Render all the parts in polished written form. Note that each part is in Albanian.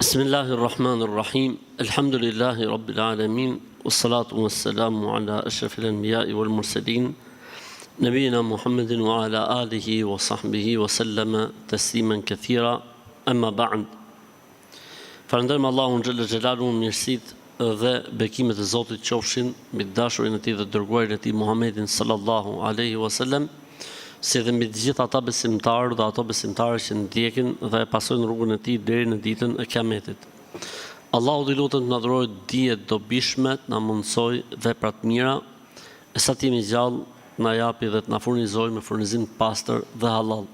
Bismillahi Rrahmani Rrahim, Elhamdulillahi Rabbil Alemin, Wassalatu wassalamu ala ashrafil anbiya'i wal mursalin, Nabiyina Muhammedin wa ala alihi wa sahbihi wa sallama tasliman kathira, amma ba'd. Falënderojmë Allahun xhelle xhelaluhu, mirësitë dhe bekimet e Zotit qofshin mbi të dashurin e tij dhe të dërguarin e tij Muhammedin sallallahu alaihi wasallam, si dhe mbi të gjithë ata besimtarë dhe ato besimtare që ndjekin dhe e pasojnë rrugën e tij deri në ditën e Kiametit. Allahut i lutem të na dhurojë dije të dobishme, të na mundësojë vepra të mira, e sa të jemi gjallë, të na japi dhe të na furnizojë me furnizim të pastër dhe hallall.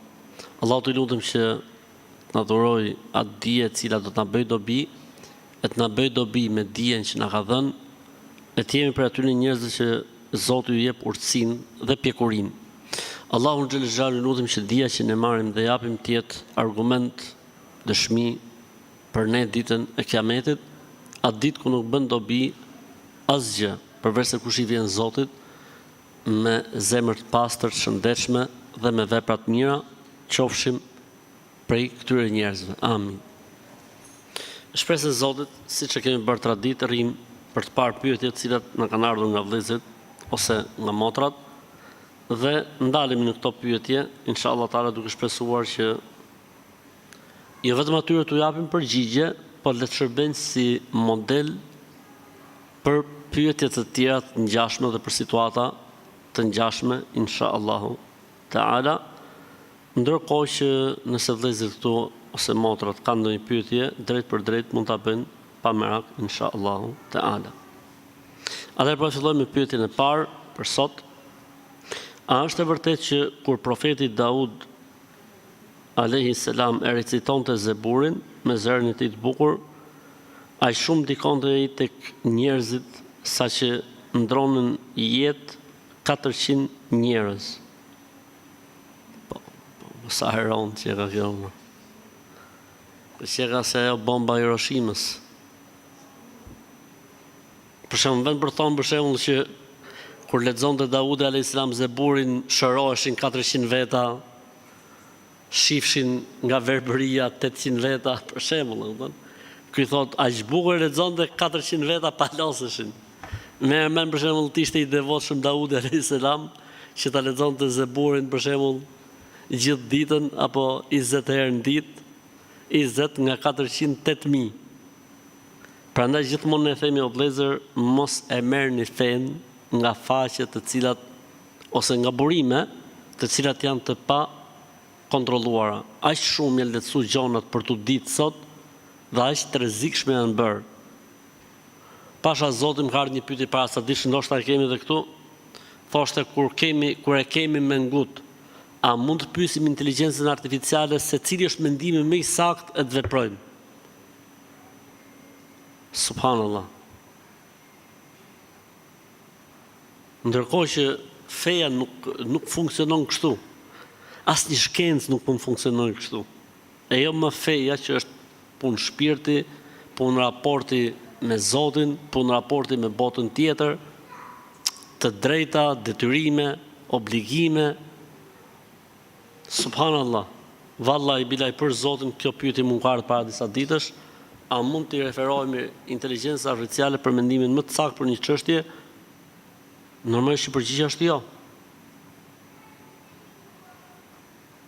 Allahut i lutem që të na dhurojë atë dije e cila do të na bëjë dobi, e të na bëjë dobi me dijen që na ka dhënë, e të jemi prej atyre njerëzve që Zoti ju jep urtësinë dhe pjekurinë. Allahun xhelle xhelaluhu lutem që dija që ne marrim dhe japim të jetë argument, dëshmi për ne ditën e Kiametit, atë ditë ku nuk bën dobi asgjë, përveç se kush i vjen Zotit me zemër të pastër, të shëndetshme dhe me vepra të mira, qofshim prej këtyre njerëzve. Amin. Me shpresën e Zotit, siç e kemi bërë traditë, rrimë për të parë pyetjet të cilat na kanë ardhur nga vëllezërit ose nga motrat dhe ndalemi në këto pyetje, inshallah taala duke shpresuar që jo vetëm atyre t'u japim përgjigje, por le të shërbejnë si model për pyetje të tjera të ngjashme dhe për situata të ngjashme, inshallahu teala. Ndërkohë që nëse vëllezërit këtu ose motrat kanë ndonjë pyetje, drejtpërdrejt mund ta bëjnë pa merak inshallahu teala. Atëherë po e fillojmë me pyetjen e parë për sot. A është e vërtetë që kur profeti Daud alejhi selam e recitonte Zeburin me zërin e tij të bukur, aq shumë ndikonte ai tek njerëzit saqë ndronin jetë 400 njerëz. Po, po, po sa e rëndë që e ka kjo më. Po që e ka se ajo bomba e Hiroshimës. Për shembull, vend për thonë për shembull që kur lexonte Daudi a.s. Zeburin shëroheshin 400 veta, shifshin nga verbëria 800 veta, për shembull, e kupton? Ky thot, aq bukur e lexonte 400 veta paloseshin. Merr mend për shembull të ishte i devotshëm Daudi alayhis salam që ta lexonte Zeburin për shembull gjithë ditën apo 20 herë në ditë, 20 nga 400 8000. Prandaj gjithmonë ne themi o vëllezër mos e merrni fenë nga faqe të cilat ose nga burime të cilat janë të pa kontrolluara. Aq shumë janë lehtësu gjonat për t'u ditë sot dhe aq të rrezikshme janë bërë. Pasha Zotin më ka ardhur një pyetje para ca ditësh, ndoshta e kemi edhe këtu. Thoshte kur kemi kur e kemi me ngut, a mund të pyesim inteligjencën artificiale se cili është mendimi më i saktë e të veprojmë? Subhanallah. Ndërkohë që feja nuk nuk funksionon kështu. Asnjë shkencë nuk mund të funksionojë kështu. E jo më feja që është punë shpirti, punë raporti me Zotin, punë raporti me botën tjetër, të drejta, detyrime, obligime. Subhanallah. Vallahi bilahi për Zotin kjo pyetje mu ka ardhur para disa ditësh, a mund t'i referohemi inteligjencës artificiale për mendimin më të saktë për një çështje? Normalisht që përgjigjja është jo.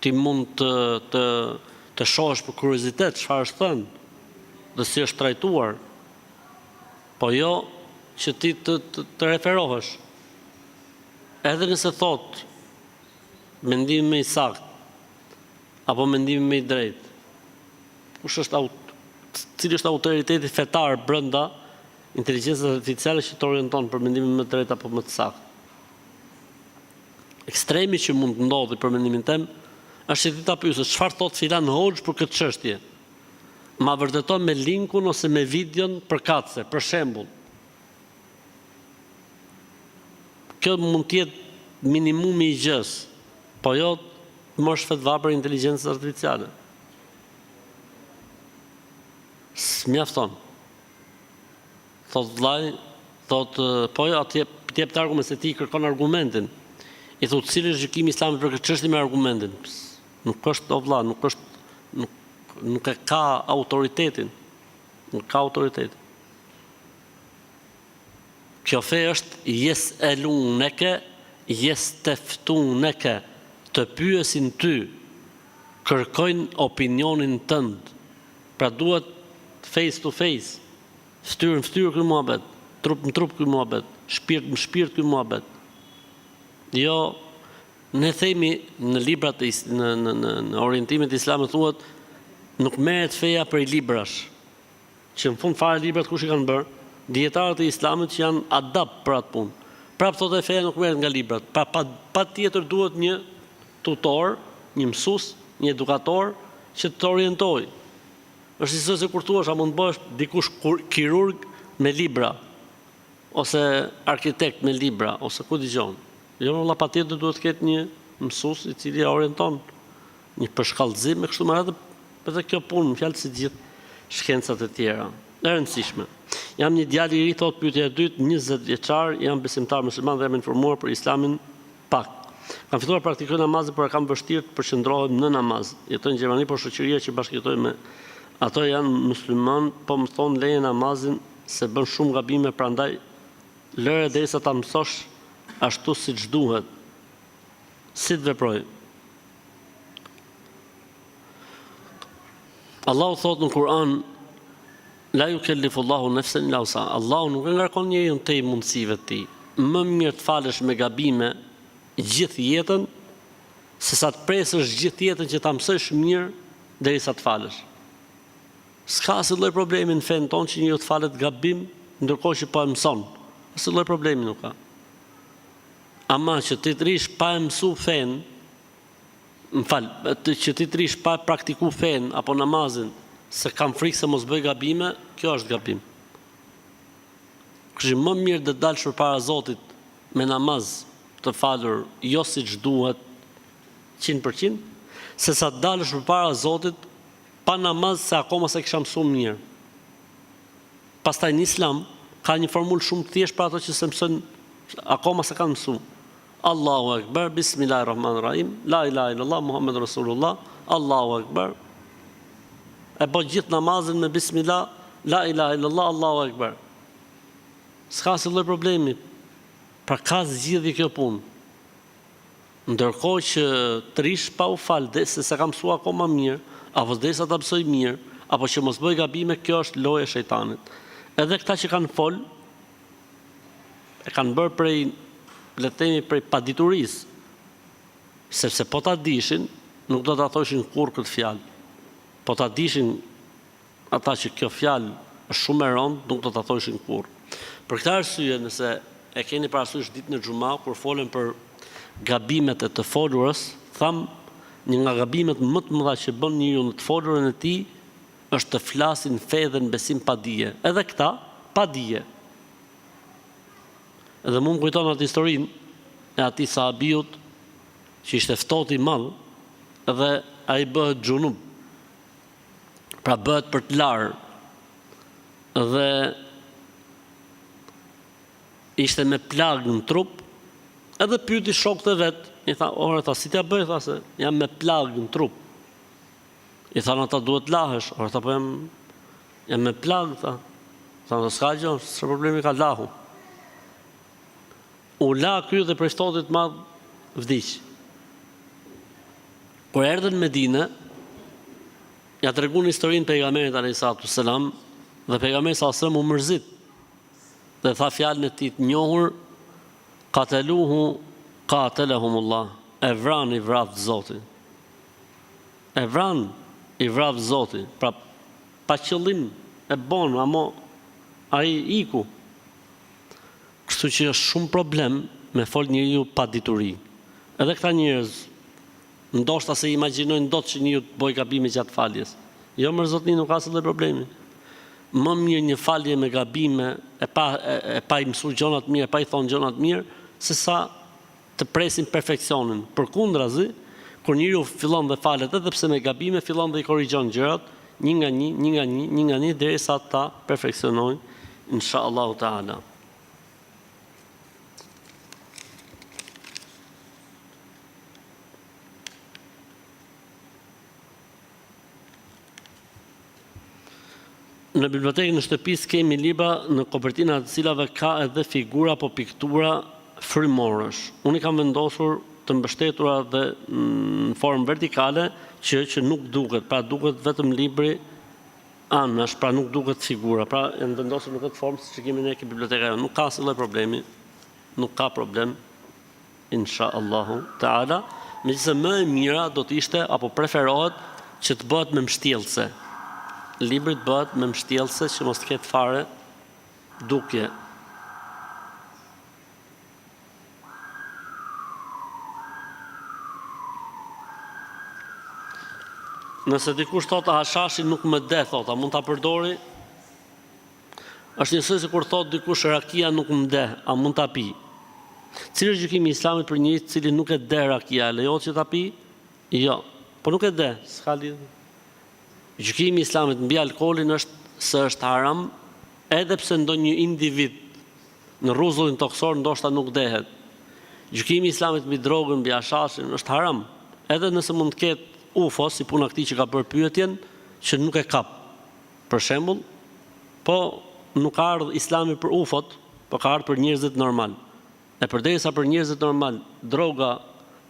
Ti mund të të të shohësh për kuriozitet çfarë është thënë dhe si është trajtuar, po jo që ti të të, të referohesh. Edhe nëse thotë mendimi më i saktë apo mendimi më i drejtë, kush është aut, cili është autoriteti fetar brenda inteligjencës artificiale që të orienton për mendimin më të drejtë apo më të saktë. Ekstremi që mund të ndodhi për mendimin tem është që ti ta pyesësh çfarë thotë filan hoxhë për këtë çështje. Ma vërteton me linkun ose me videon përkatëse, për shembull. Kjo mund të jetë minimumi i gjës, po jo të marrësh fetva për inteligjencën artificiale. S'mjafton. Thotë vllai, thotë, po jo, atje të jep argument se ti i kërkon argumentin. I thotë cili është gjykimi i Islamit për këtë çështje me argumentin. Nuk është o vlla, nuk është nuk nuk e ka autoritetin. Nuk ka autoritet. Kjo fe është jes'eluneke, jesteftuneke, të pyesin ty, kërkojnë opinionin tënd. Pra duhet face to face, fytyrë në fytyrë ky muhabet, trup në trup ky muhabet, shpirt në shpirt ky muhabet. Jo, ne themi në librat e në në në në orientimet islame thuhet nuk merret feja prej librash. Që në fund fare librat kush i kanë bërë? Dijetarët e Islamit që janë adab për atë punë. Prapë thotë feja nuk merret nga librat. Pra pa patjetër duhet një tutor, një mësues, një edukator që të të orientojë. Është njësoj se kur thuash a mund të bëhesh dikush kirurg me libra ose arkitekt me libra ose ku di unë. Jo valla patjetër duhet të ketë një mësues i cili e orienton një përshkallëzim e kështu me radhë edhe kjo punë në fjalë si të gjithë shkencat e tjera. E rëndësishme. Jam një djalë i ri thotë pyetja e dytë, 20 vjeçar, jam besimtar musliman dhe jam informuar për Islamin pak. Kam filluar praktikoj namazin, por e kam vështirë të përqendrohem në namaz. Jetoj në Gjermani, por shoqëria që bashkëjetoj me ato janë musliman, po më thonë leje namazin se bën shumë gabime, prandaj lëre derisa ta mësosh ashtu siç duhet. Si të veproj? Allahu thotë në Kur'an La yukellifu Allahu nefsen illa wus'aha. Allahu nuk e ngarkon njeriun tej mundësive të tij. Më mirë të falesh me gabime gjithë jetën se sa të presësh gjithë jetën që ta mësojsh mirë derisa të falesh. S'ka asnjë lloj problemi në fenë tonë që njeriu të falet gabim ndërkohë që po e mëson. Asnjë lloj problemi nuk ka. Ama që ti të rrish pa e mësu fenë, më fal, që ti të rrish pa e praktiku fenë apo namazin, se kam frikë se mos bëj gabime, kjo është gabim. Kështu që më mirë të dalësh përpara Zotit me namaz të falur jo siç duhet 100%, se sa të dalësh përpara Zotit pa namaz se akoma s'e kisha mësu mirë. Pastaj në Islam ka një formulë shumë të thjeshtë për ato që s'e mësojnë akoma s'e kanë mësu. Allahu Ekber, Bismillahir Rahmanir Rahim, La ilahe illallah, Muhammed Rasulullah, Allahu Ekber. E bën gjithë namazin me Bismillah, La ilahe illallah, Allahu Ekber. S'ka asnjë lloj problemi. Pra ka zgjidhje kjo punë. Ndërkohë që të rrish pa u fal dhe se s'e kam mësuar akoma mirë, apo derisa ta mësoj mirë, apo që mos bëj gabime, kjo është lojë e shejtanit. Edhe këta që kanë fol e kanë bërë prej le të themi prej paditurisë, sepse po ta dishin, nuk do ta thoshin kurrë këtë fjalë. Po ta dishin Ata që kjo fjalë është shumë e rëndë, nuk do ta thoshin kurrë. Për këtë arsye, nëse e keni parasysh ditën e xhuma kur folëm për gabimet e të folurës, thamë një nga gabimet më të mëdha që bën njeriu në të folurën e tij është të flasi në fe dhe në besim pa dije. Edhe këta pa dije. Edhe mu më kujton atë historinë e atij sahabiut që ishte ftohtë i madh dhe ai bëhet xhunub. Pra bëhet për të larë dhe ishte me plagë në trup, edhe pyeti shokët e vet, i tha, ore, tha, si t'ja bëj, tha, se jam me plagë në trup. I thanë ata duhet lahesh, ore, tha, po jam, jam me plagë, tha. Thanë, s'ka gjë, s'ka problemi ka lahu. U la ky dhe prej ftohtit të madh vdiq. Kur erdhën në Medinë, ja treguan historinë pejgamberit alayhi salatu selam dhe pejgamberi sallallahu alaihi wasallam u mërzit dhe tha fjalën e tij të njohur qataluhu qatalahumullah e vran i vraft Zoti. E vran i vraft Zoti. Pra pa qëllim e bon, amo ai iku. Kështu që është shumë problem me fol njeriu pa dituri. Edhe këta njerëz ndoshta s'e imagjinojnë dot që njeriu të bëjë gabime gjatë faljes. Jo mor zotni nuk ka asnjë lloj problemi. Më mirë një falje me gabime e pa e, e pa i mësu gjonat mirë, e pa i thonë gjonat mirë, se sa të presin perfeksionin. Përkundrazi, kur njeriu fillon dhe falet edhe pse me gabime, fillon dhe i korrigjon gjërat, një nga një, një nga një, një nga një derisa ta perfeksionojë inshallahu teala. Në bibliotekën e shtëpisë kemi libra në kopertinat e të cilave ka edhe figura apo piktura frymorësh. Unë i kam vendosur të mbështetura dhe në formë vertikale që që nuk duket, pra duket vetëm libri anash, pra nuk duket figura, pra janë vendosur në këtë formë siç e kemi ne ke biblioteka jonë. Nuk ka asnjë lloj problemi, nuk ka problem insha Allahu teala, megjithëse më e mira do të ishte apo preferohet që të bëhet me mbështjellëse. Libri të bëhet me mbështjellëse që mos të ketë fare dukje. Nëse dikush thotë hashashi nuk më deh, thotë, a mund ta përdori? Është njësoj sikur thotë dikush rakia nuk më deh, a mund ta pi? Cili është gjykimi i Islamit për njeri të cilin nuk e deh rakia, a lejohet që ta pi? Jo. Po nuk e deh, s'ka lidhje. Gjykimi i Islamit mbi alkoolin është se është haram edhe pse ndonjë individ Në rruzullin tokësor ndoshta nuk dehet. Gjykimi i Islamit mbi drogën, mbi hashashin, është haram, edhe nëse mund të ketë UFO, si puna këtij që ka bërë pyetjen, që nuk e kap. Për shembull, po nuk ka ardhë Islami për UFO-t, po ka ardhë për njerëzit normal. E përderisa për njerëzit normal droga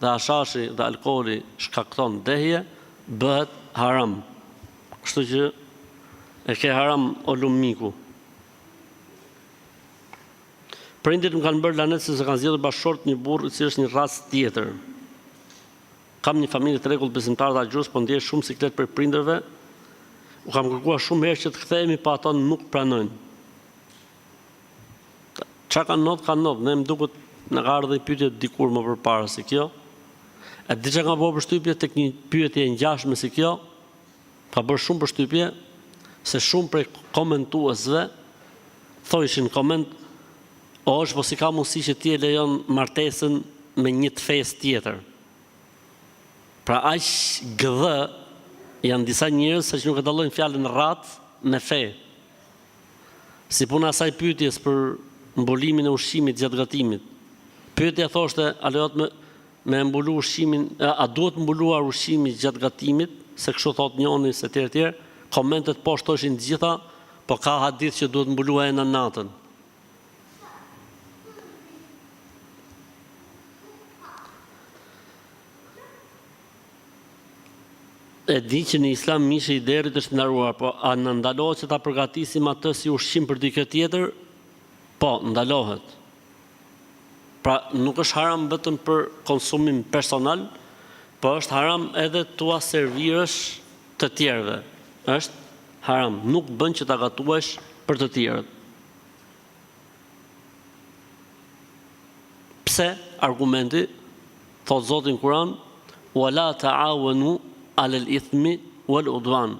dhe hashashi dhe alkooli shkakton dehje, bëhet haram. Kështu që e ke haram o lum miku. Prindërit më kanë bërë lanet sepse kanë zgjedhur bashkëshort një burrë i cili është një racë tjetër. Kam një familje të rregullt besimtarë dhe agjërues, po ndjej shumë siklet prej prindërve. U kam kërkuar shumë herë që të kthehemi, po ato nuk pranojnë. Ça ka ndodh, ka ndodh. Ne më duket na ka ardhur pyetje dikur më përpara si kjo. E di çka ka bërë përshtypje tek një pyetje e ngjashme si kjo? Ka bërë shumë përshtypje se shumë prej komentuesve thojshin në koment o hoxhë po si ka mundësi që ti e lejon martesën me një të fesë tjetër. Pra aq gdhë janë disa njerëz saqë nuk e dallojnë fjalën racë me fe. Si puna e asaj pyetjes për mbulimin e ushqimit gjatë gatimit. Pyetja thoshte a lejohet me Me e mbulu ushqimin, a duhet mbuluar ushqimi gjatë gatimit, se kështu thotë njoni se etj etj, komentet poshtë thoshin të gjitha, po ka hadith që duhet mbuluar ena natën. E di që në Islam mishi i derrit është i ndaluar, po a na ndalohet që ta përgatisim atë si ushqim për dikë tjetër? Po, ndalohet. Pra, nuk është haram vetëm për konsumim personal, po është haram edhe t'ua servirësh të tjerëve. Është haram, nuk bën që ta gatuash për të tjerët. Pse? Argumenti, thotë Zoti në Kur'an, "Wa la ta'awanu 'alal ithmi wal 'udwan."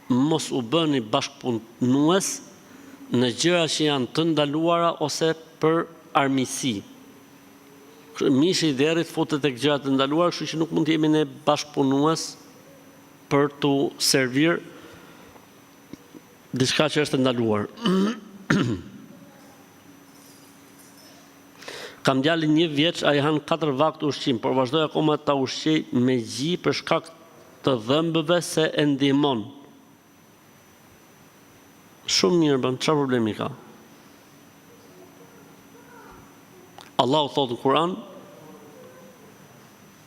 Mos u bëni bashkëpunues në gjëra që janë të ndaluara ose për armiqësi. Mishi i derrit futet tek gjërat e ndaluara, kështu që nuk mund të jemi ne bashkëpunues për t'u servir diçka që është e ndaluar. Kam djalin një vjeç, ai han katër vakte ushqim, por vazhdoj akoma ta ushqej me gji për shkak të dhëmbëve se e ndihmon. Shumë mirë bën, çfarë problemi ka? Allahu thotë në Kur'an: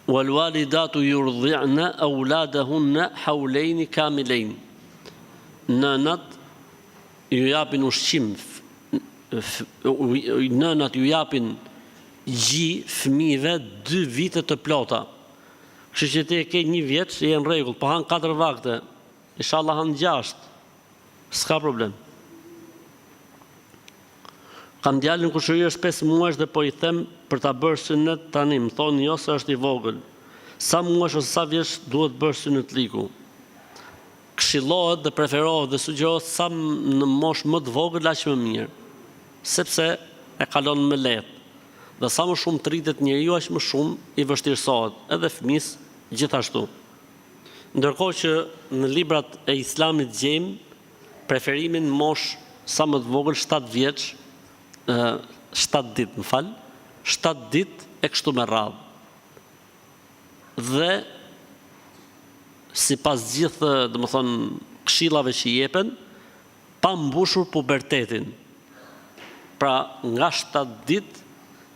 "Wal walidatu yurdi'na awladahunna hawlayn kamilayn." Nënat ju japin ushqim nënat ju japin gji fëmijëve dy vite të plota. Kështu që ti e ke një vjeç, je në rregull, po han katër vakte, Inshallah han gjashtë. S'ka problem. Kam djalin kushëri është 5 muajsh dhe po i them për ta bërë synet tani, më thonë jo se është i vogël. Sa muajsh ose sa vjeç duhet bërë synetliku? Këshillohet dhe preferohet dhe sugjerohet sa në moshë më të vogël aq më mirë, sepse e kalon më lehtë. Dhe sa më shumë të rritet njeriu aq më shumë i vështirësohet, edhe fëmijës gjithashtu. Ndërkohë që në librat e Islamit gjejmë preferimin moshë sa më të vogël 7 vjeç, 7 ditë, më fal, 7 ditë e kështu me radhë. Dhe sipas gjithë, domethënë, këshillave që jepen, pa. pa mbushur pubertetin. Pra nga 7 ditë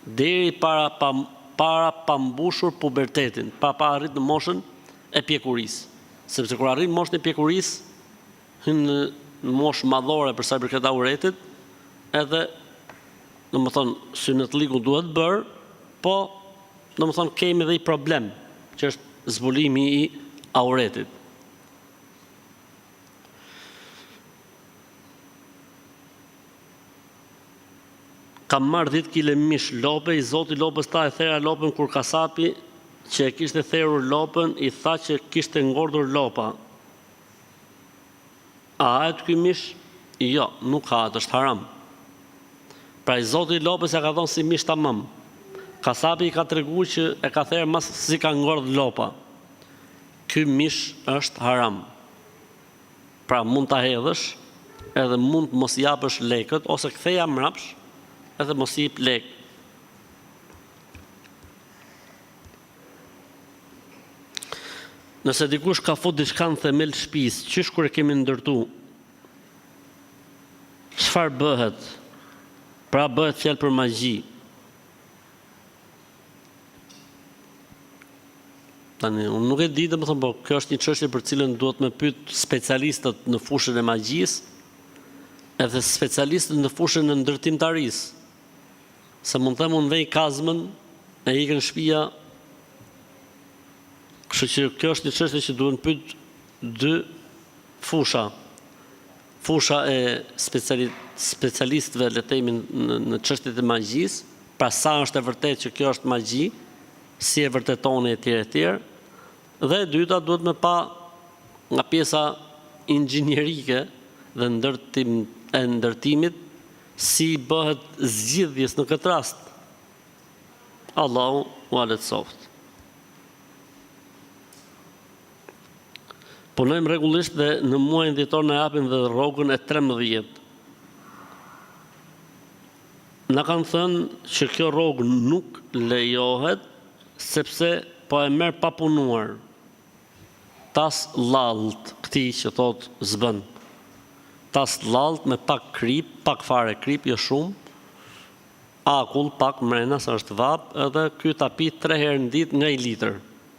deri para pa, para pa mbushur pubertetin, pa pa arrit në moshën e pjekurisë. Sepse kur arrin moshën e pjekurisë, hyn në moshë madhore për sa i përket auretit, edhe domethënë synetlliku duhet bërë, po domethënë kemi edhe një problem, që është zbulimi i auretit. Kam marrë 10 kile mish lope, i zoti lopës tha e thera lopën kur kasapi që e kishte therur lopën i tha që kishte ngordhur lopa. A hahet ky mish? Jo, nuk hahet, është haram. Pra i zoti i lopës ja ka dhënë si mish tamam. Kasapi i ka tregu që e ka therë masi ka ngordh lopa. Ky mish është haram. Pra mund ta hedhësh edhe mund të mos i japësh lekët ose ktheja mrapsh edhe mos i jip lekë. Nëse dikush ka fut diçka në themel të shtëpisë, qysh kur e kemi ndërtu, çfarë bëhet? Pra bëhet fjalë për magji. Tani, unë nuk e di, domethënë, po kjo është një çështje për të cilën duhet me pyet specialistët në fushën e magjisë, edhe specialistët në fushën e ndërtimtarisë. Se mund të them unë vej kazmën e ikën shtëpia. Kështu që kjo është një çështje që duhen pyet dy fusha. Fusha e speciali, specialistëve le të themi në, në çështjet e magjisë, pra sa është e vërtetë që kjo është magji, si e vërtetoni etj etj. Dhe e dyta duhet me pa nga pjesa inxhinierike dhe ndërtim e ndërtimit Si i bëhet zgjidhjes në këtë rast? Allahu ua lehtësoftë. Punojmë rregullisht dhe në muajin dhjetor na japin dhe rrogën e 13. Na kanë thënë që kjo rrogë nuk lejohet sepse po e merr pa punuar. Tas lalt këtij që thotë s'bën. Tas lalt me pak kripë, pak fare kripë, jo shumë, akull pak mrena se është vapë edhe ky ta pi tre herë në ditë nga i litër.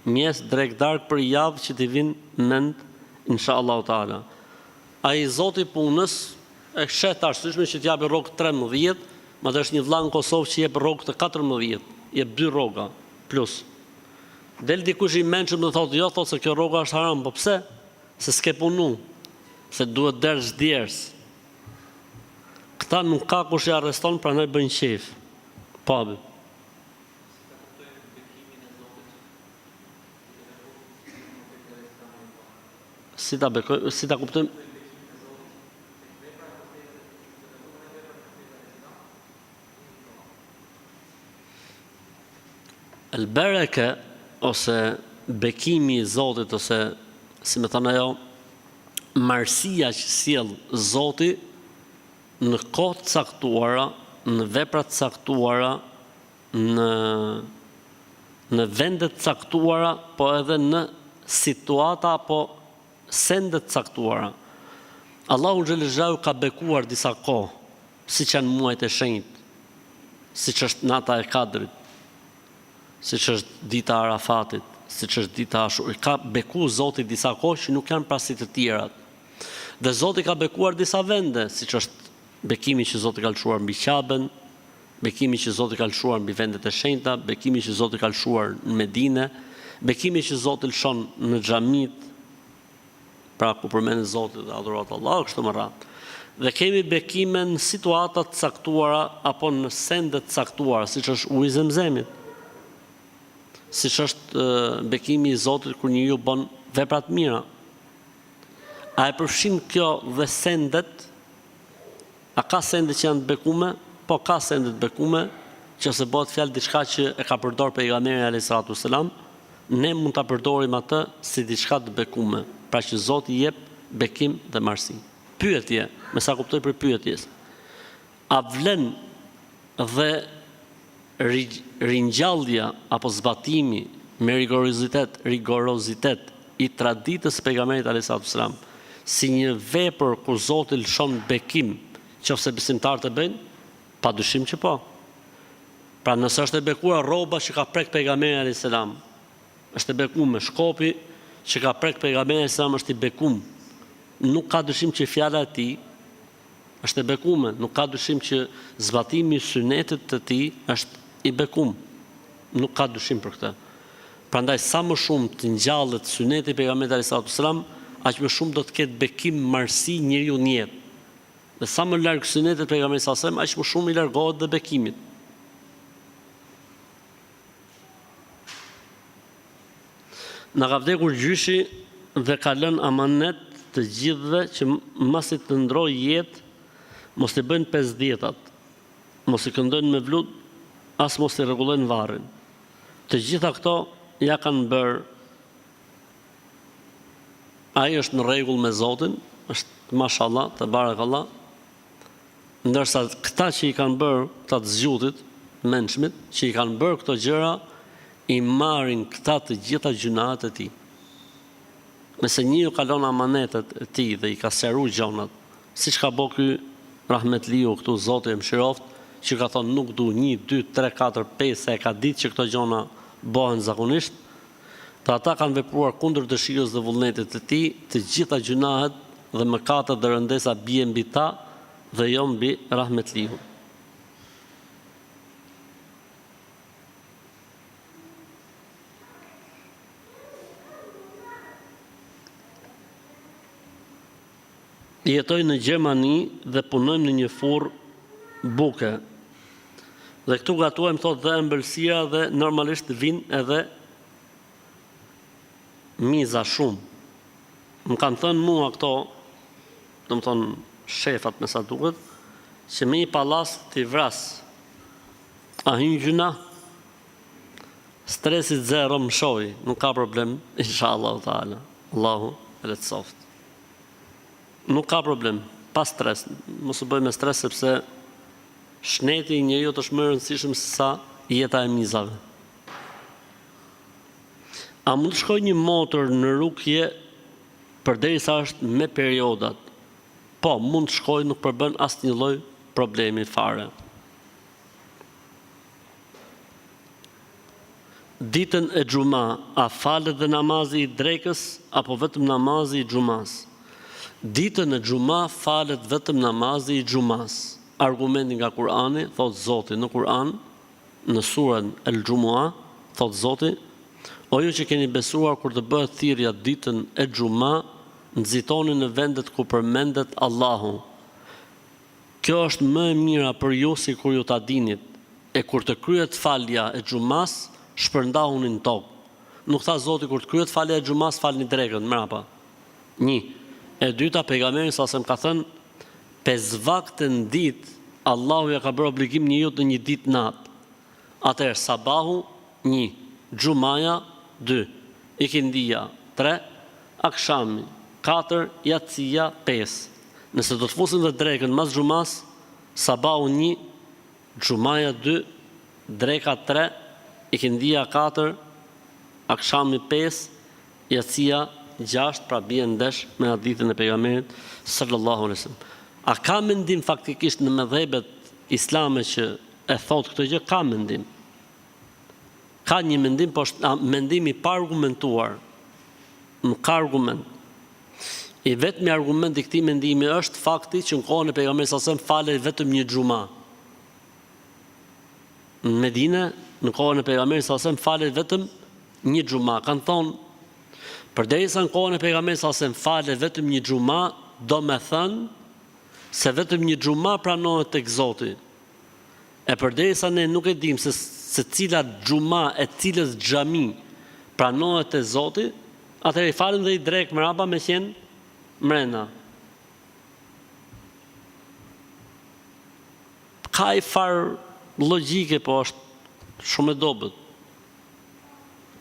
Mjes drekë darkë për javë që t'i vin mend inshallahu teala. Ai i zoti i punës e sheh të arsyeshme që të japi rrogë 13, madje është një vlla në Kosovë që jep rrogë të 14, jep dy rroga plus. Del dikush i mençëm dhe thotë jo thotë se kjo rroga është haram, po pse? Se s'ke punu, se duhet derdhsh djersë. Këta nuk ka kush i arreston prandaj bëjnë qejf. Po abi. Si ta bekoj, si ta kuptojmë? El bereke ose bekimi i Zotit ose si me thënë ajo marësia që sjell Zoti në kohë të caktuara, në vepra të caktuara, në në vende të caktuara, po edhe në situata apo sende të caktuara. Allahu xhele xhelaluhu ka bekuar disa kohë, siç janë muajt e shenjtë, siç është nata e Kadrit, siç është dita e Arafatit, siç është dita e Ashur, ka beku Zoti disa kohë që nuk janë pra si të tjerat. Dhe Zoti ka bekuar disa vende, siç është bekimi që Zoti ka lëshuar mbi Qaben, bekimi që Zoti ka lëshuar mbi vendet e shenjta, bekimi që Zoti ka lëshuar në Medine, bekimi që Zoti lëshon në xhamitë, pra ku përmendet Zoti dhe adhurohet Allahu kështu me radhë. Dhe kemi bekime në situata të caktuara apo në sende të caktuara, siç është uji i Zemzemit, siç është bekimi i Zotit kur njeriu bën vepra të mira. A e përfshin kjo dhe sendet? A ka sende që janë të bekume? Po ka sende të bekume, që nëse bëhet fjalë diçka që e ka përdor pejgamberi alayhi salatu selam, ne mund ta përdorim atë si diçka të bekume, pra që Zoti jep bekim dhe marësi. Pyetje, me sa kuptoj prej pyetjes, a vlen dhe ringjallja apo zbatimi me rigorozitet, rigorozitet i traditës së pejgamberit alayhi salatu selam? si një vepër ku Zoti lëshon bekim, qoftë se besimtarët e bëjnë? Padyshim që po. Pra nëse është e bekuar rroba që ka prek pejgamberi alayhis salam, është e bekume, shkopi që ka prek pejgamberi alayhis salam është i bekum. Nuk ka dyshim që fjala e tij është e bekume, nuk ka dyshim që zbatimi i synetit të tij është i bekum. Nuk ka dyshim për këtë. Prandaj sa më shumë të ngjallet syneti i pejgamberit alayhis salatu wasalam, aq më shumë do të ketë bekim marësi njeriu në jetë. Dhe sa më larg synetit të Pejgamberit sallallahu alejhi ve sellem, aq më shumë i largohet dhe bekimit. Na ka vdekur gjyshi dhe ka lënë amanet të gjithëve që masi të ndrojë jetë, mos t'i bëjnë pesëdhjetat, mos i këndojnë mevlud, as mos t'i rregullojnë varrin. Të gjitha këto ja kanë bërë Ai është në rregull me Zotin, është mashallah, tebarakallah. Ndërsa këta që i kanë bërë, këta të zgjutit, të mençmit, që i kanë bërë këto gjëra, i marrin këta të gjitha gjynahet e tij. Nëse njeriu ka lënë amanetet e tij dhe i ka sqaru gjonat, siç ka bo ky rahmetliu këtu Zoti e mëshiroftë, që ka thonë nuk du 1 2 3 4 5 se e ka ditë që këto gjona bohen zakonisht, Dhe ata kanë vepruar kundër dëshirës dhe vullnetit të tij, të gjitha gjynahet dhe mëkatet dhe rëndesa bie mbi ta dhe jo mbi rahmetliun. Jetoj në Gjermani dhe punojmë në një furrë buke. Dhe këtu gatuajmë thotë dhe ëmbëlsira dhe normalisht vijnë edhe miza shumë. Më kanë thënë mua këto, domethënë shefat me sa duket, që me një pallaskë t'i vras. A hyn gjynah? Stresi zero mëshoj, nuk ka problem, inshallah taala. Allahu e lehtësoftë. Nuk ka problem, pa stres, mos u bëj me stres sepse shneti i njeriut është më i rëndësishëm se sa jeta e mizave. A mund të shkojë një motër në rukje përderisa është me periodat? Po, mund të shkojë, nuk përbën asnjë lloj problemi fare. Ditën e xhuma a falet dhe namazi i drekës apo vetëm namazi i xhumasë? Ditën e xhuma falet vetëm namazi i xhumasë. Argumenti nga Kur'ani, thotë Zoti në Kur'an, në suren El Xhumua, thotë Zoti, O ju që keni besuar kur të bëhet thirrja ditën e xhuma, nxitoni në vendet ku përmendet Allahu. Kjo është më e mira për ju sikur ju ta dinit, e kur të kryhet falja e xhumasë, shpërndahuni në tokë. Nuk tha Zoti kur të kryhet falja e xhumasë falni drekën, mrapa. Një. E dyta, Pejgamberi sallallahu alejhi ve sellem ka thënë, Pesë vakte në ditë, Allahu ia ka bërë obligim njeriut në një ditë natë. Atëherë, sabahu, një, xhumaja, dy, ikindia, tre, akshami, katër, jacia, pesë. Nëse do të fusim dhe drekën mas xhumasë, sabahu një, xhumaja dy, dreka tre, ikindia katër, akshami pesë, jacia gjashtë, pra bie ndesh me hadithin e Pejgamberit sallallahu alejhi ve sellem. A ka mendim faktikisht në medhhebet islame që e thotë këtë gjë? Ka mendim. Ka një mendim, po është mendim i paargumentuar. Nuk ka argument. I vetmi argument i këtij mendimi është fakti që në kohën e Pejgamberit sallallahu alajhi wasallam falej vetëm një xhuma. Në Medinë, në kohën e Pejgamberit sallallahu alajhi wasallam falej vetëm një xhuma. Kanë thonë, përderisa në kohën e Pejgamberit sallallahu alajhi wasallam falej vetëm një xhuma, domethënë se vetëm një xhuma pranohet tek Zoti. E përderisa ne nuk e dimë se se cila xhuma e cilës xhami pranohet te Zoti, atëherë i falim dhe i drekë mrapa me qenë mrena. Ka i farë logjike, po është shumë e dobët.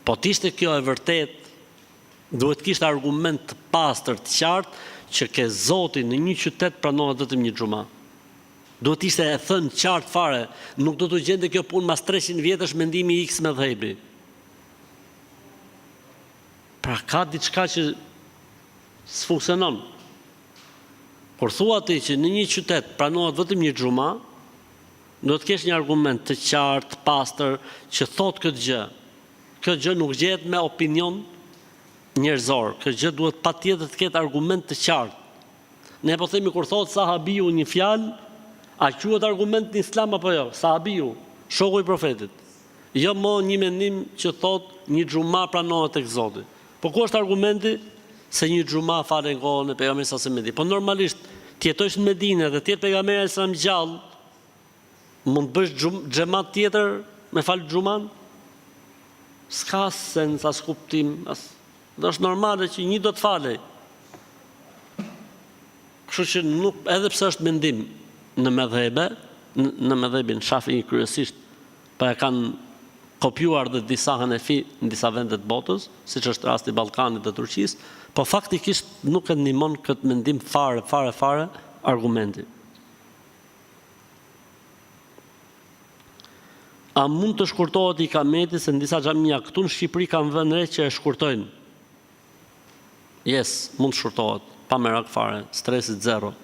Po të ishte kjo e vërtetë, duhet të kishte argument të pastër, të qartë, që ke Zoti në një qytet pranohet vetëm një xhuma. Duhet të ishte e thënë qartë fare, nuk do t'u gjente kjo punë mas 300 vjetësh mendimi i X medhhebi. Pra ka diçka që s'funksionon. Kur thua ti që në një qytet pranohet vetëm një xhuma, duhet të kesh një argument të qartë, të pastër që thotë këtë gjë. Kjo gjë nuk gjehet me opinion njerëzor. Kjo gjë duhet patjetër të ketë argument të qartë. Ne po themi kur thotë sahabiu një fjalë, a quhet argument në Islam apo jo? Sahabiu, shoku i Profetit. Jo mo një mendim që thotë një xhuma pranohet tek Zoti. Po ku është argumenti se një xhuma falej në kohën e Pejgamberit sa në Medinë? Po normalisht të jetosh në Medinë dhe të jetë Pejgamberi alejhi selam gjallë, mund të bësh xhemat tjetër me fal xhuman? S'ka sens as kuptim, as dhe është normale që një do të falej. Kështu që nuk edhe pse është mendim në medhhebe, në medhhebin Shafii kryesisht, po e kanë kopjuar dhe disa hanefi në disa vende të botës, siç është rasti i Ballkanit dhe Turqisë, po faktikisht nuk e ndihmon këtë mendim fare, fare, fare argumenti. A mund të shkurtohet ikameti se në disa xhamia këtu në Shqipëri kam vënë re që e shkurtojnë? Yes, mund të shkurtohet, pa merak fare, stresi zero.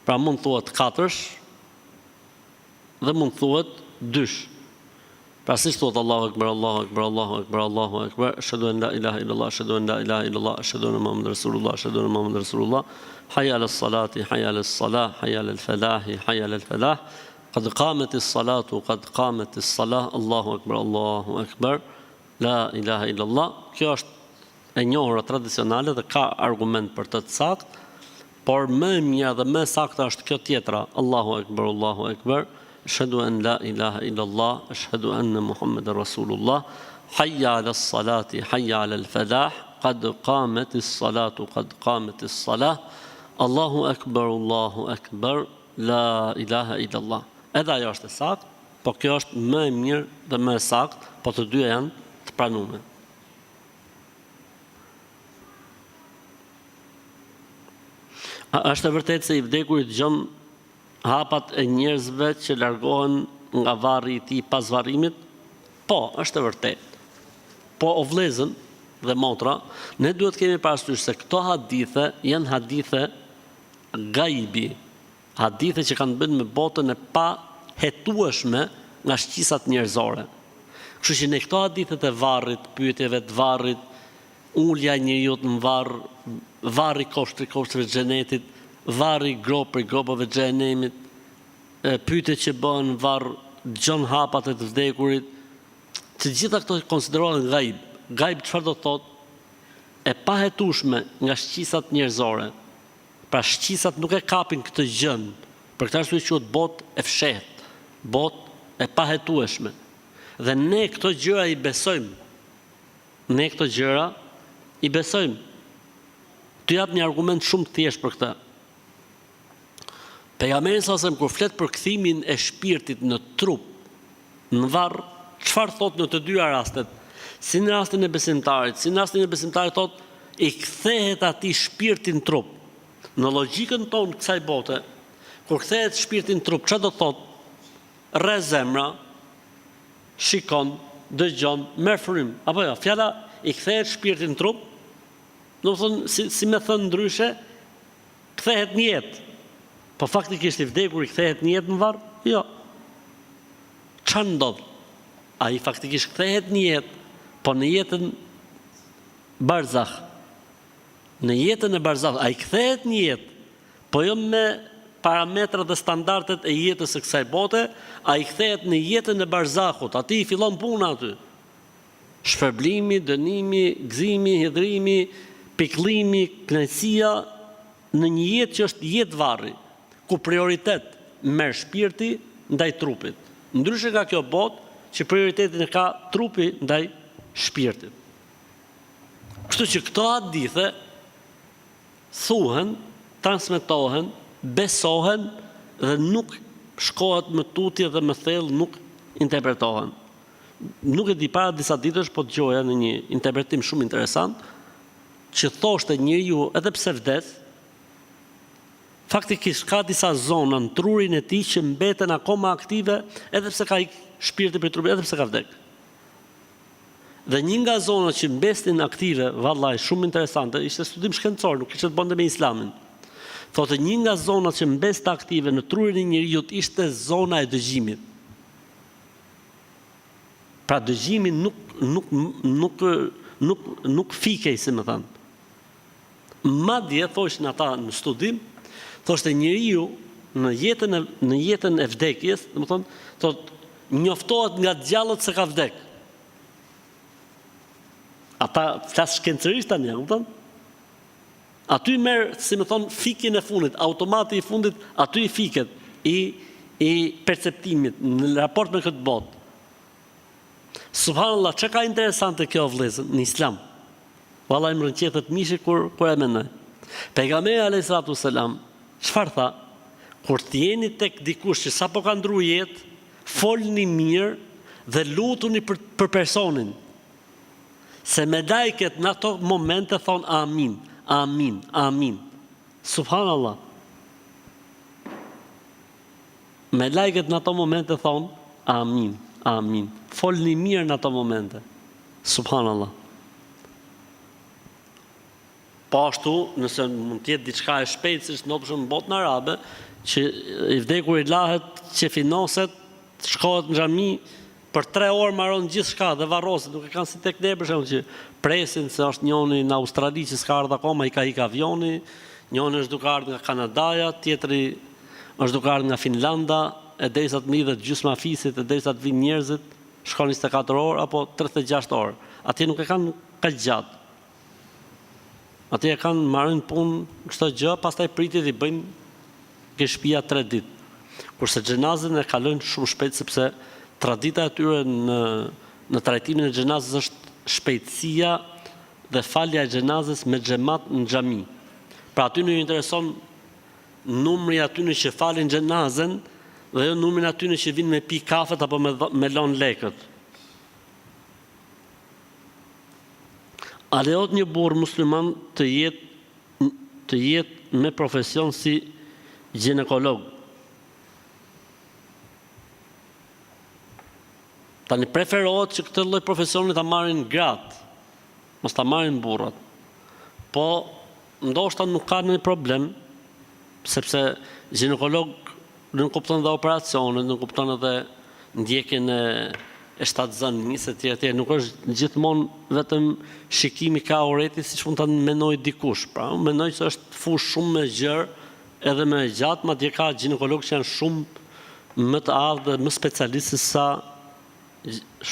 Pra mund të thuhet katërsh dhe mund të thuhet dysh. Pra siç thuhet Allahu Ekber, Allahu Ekber, Allahu Ekber, Allahu Ekber, Eshhedu en la ilahe illallah, eshhedu en la ilahe illallah, eshhedu enne Muhammeden Rasulullah, eshhedu enne Muhammeden Rasulullah, hayya ala salati, hayya ala salah, hayya ala falahi, hayya ala falah, qad qametis salatu, qad qametis salah, Allahu Ekber, Allahu Ekber, la ilahe illallah. Kjo është e njohura tradicionale dhe ka argument për të të saktë, Por më e mira dhe më e sakta është kjo tjetra, Allahu Ekber, Allahu Ekber, Eshhedu en la ilahe illallah, eshhedu enne Muhammeden Rasulullah, Hayya ala salati, hayya ala al-falah, qad qametis salatu, qad qametis salah, Allahu Ekber, Allahu Ekber, la ilahe illallah. Edhe ajo është e saktë, po kjo është më e mirë dhe më e saktë, po të dyja janë të pranume. A është e vërtetë se i vdekuri dëgjon hapat e njerëzve që largohen nga varri i tij pas varrimit? Po, është e vërtetë. Po o vëllezën dhe motra, ne duhet të kemi parasysh se këto hadithe janë hadithe gajbi, hadithe që kanë të bëjnë me botën e pahetueshme nga shqisat njerëzore. Kështu që ne këto hadithet e varrit, pyetjeve të varrit, Ulja e njeriut në varr, varri kopsht prej kopshteve të xhenetit, varri gropë prej gropave të xhehenemit, pyetjet që bëhen në varr, dëgjon hapat e të vdekurit, të gjitha këto konsiderohen gajb. Gajb çfarë do të thotë? E pahetueshme nga shqisat njerëzore. Pra shqisat nuk e kapin këtë gjënë. Për këtë arsye quhet botë e fshehtë, botë e pahetueshme. Dhe ne këto gjëra i besojmë. Ne këto gjëra i besojmë. Të jap një argument shumë të thjeshtë për këtë. Pejgamberi sallallahu alajhi wasallam kur flet për kthimin e shpirtit në trup, në varr, çfarë thotë në të dyja rastet? Si në rastin e besimtarit, si në rastin e jobesimtarit thotë i kthehet atij shpirti në trup. Në logjikën tonë kësaj bote, kur kthehet shpirti në trup, çfarë do të thotë? Rreh zemra, shikon, dëgjon, merr frymë, apo jo, fjala i kthehet shpirti në trup, domethënë si si me thënë ndryshe, kthehet në jetë. Po faktikisht i vdekuri kthehet në jetë në varr? Jo. Ça ndodh? Ai faktikisht kthehet në jetë, po në jetën barzah. Në jetën e barzah, ai kthehet në jetë, Po jo me parametrat dhe standardet e jetës së kësaj bote, ai kthehet në jetën e barzahut, aty i fillon puna aty. Shpërblimi, dënimi, gëzimi, hidhërimi, pikëllimi, kënaqësia në një jetë që është jetë varri, ku prioritet merr shpirti ndaj trupit. Ndryshe nga kjo botë që prioritetin e ka trupi ndaj shpirtit. Kështu që këto hadithe thuhen, transmetohen, besohen dhe nuk shkohet më tutje dhe më thellë nuk interpretohen. Nuk e di, para disa ditësh po dëgjoja në një interpretim shumë interesant që thoshte njeriu edhe pse vdes, faktikisht ka disa zona në trurin e tij që mbeten akoma aktive edhe pse ka ik shpirti prej trupit, edhe pse ka vdek. Dhe një nga zonat që mbesnin aktive, vallai shumë interesante, ishte studim shkencor, nuk kishte të bënte me Islamin. Thotë një nga zonat që mbeste aktive në trurin e njeriut ishte zona e dëgjimit. Pra dëgjimi nuk nuk nuk nuk nuk fikej, si me thënë. Madje thoshin ata në studim, thoshte njeriu në jetën e në jetën e vdekjes, domethënë, thotë njoftohet nga të gjallët se ka vdek. Ata flas shkencërisht tani, a kupton? Aty merr, si me thonë, fikjen e fundit, automati i fundit aty i fiket i i perceptimit në raport me këtë botë. Subhanallah, çka ka interesante kjo vëllezër në Islam. Vallai më rrënqethet mishi kur kur e mendoj. Pejgamberi alayhi salatu selam çfarë tha? Kur të jeni tek dikush që sapo ka ndru jetë, folni mirë dhe lutuni për për personin. Se melajket në ato momente thonë amin, amin, amin. Subhanallah. Melajket në ato momente thonë amin, amin. Folni mirë në ato momente. Subhanallah. Po ashtu, nëse mund të jetë diçka e shpejtë, siç ndodh për shembull në botën arabe, që i vdekuri lahet, qefinoset, shkohet në xhami, për tre orë maron gjithçka dhe varroset, nuk e kanë si tek ne për shembull që presin se është njoni në Australi që s'ka ardhur akoma, i ka ik avioni, njoni është duke ardhur nga Kanadaja, tjetri është duke ardhur nga Finlanda, e derisa të mblidhet gjysma e fisit, e derisa të vijnë njerëzit, shkon 24 orë apo 36 orë. Atje nuk e kanë kaq gjatë. Atje e kanë marojnë punë çdo gjë, pastaj pritjet i bëjnë ke shtëpia 3 ditë. Kurse xhenazën e kalojnë shumë shpejt sepse tradita e tyre në në trajtimin e xhenazës është shpejtësia dhe falja e xhenazës me xhemat në xhami. Pra aty nuk ju intereson numri i atyne që falin xhenazen dhe jo numrin e atyne që vijnë me pi kafet apo me me lon lekët. A lejohet një burrë musliman të jetë të jetë me profesion si gjinekolog? Tani preferohet që këtë lloj profesioni ta marrin gratë, mos ta marrin burrat. Po ndoshta nuk ka ndonjë problem, sepse gjinekolog Nënkupton dhe operacionet, nënkupton edhe ndjekjen e e shtatzënisë etj etj. Nuk është gjithmonë vetëm shikimi ka aureti siç mund ta mendojë dikush. Pra, unë mendoj se është fushë shumë më e gjerë edhe më e gjatë, madje ka gjinekologë që janë shumë më të aftë dhe më specialistë se sa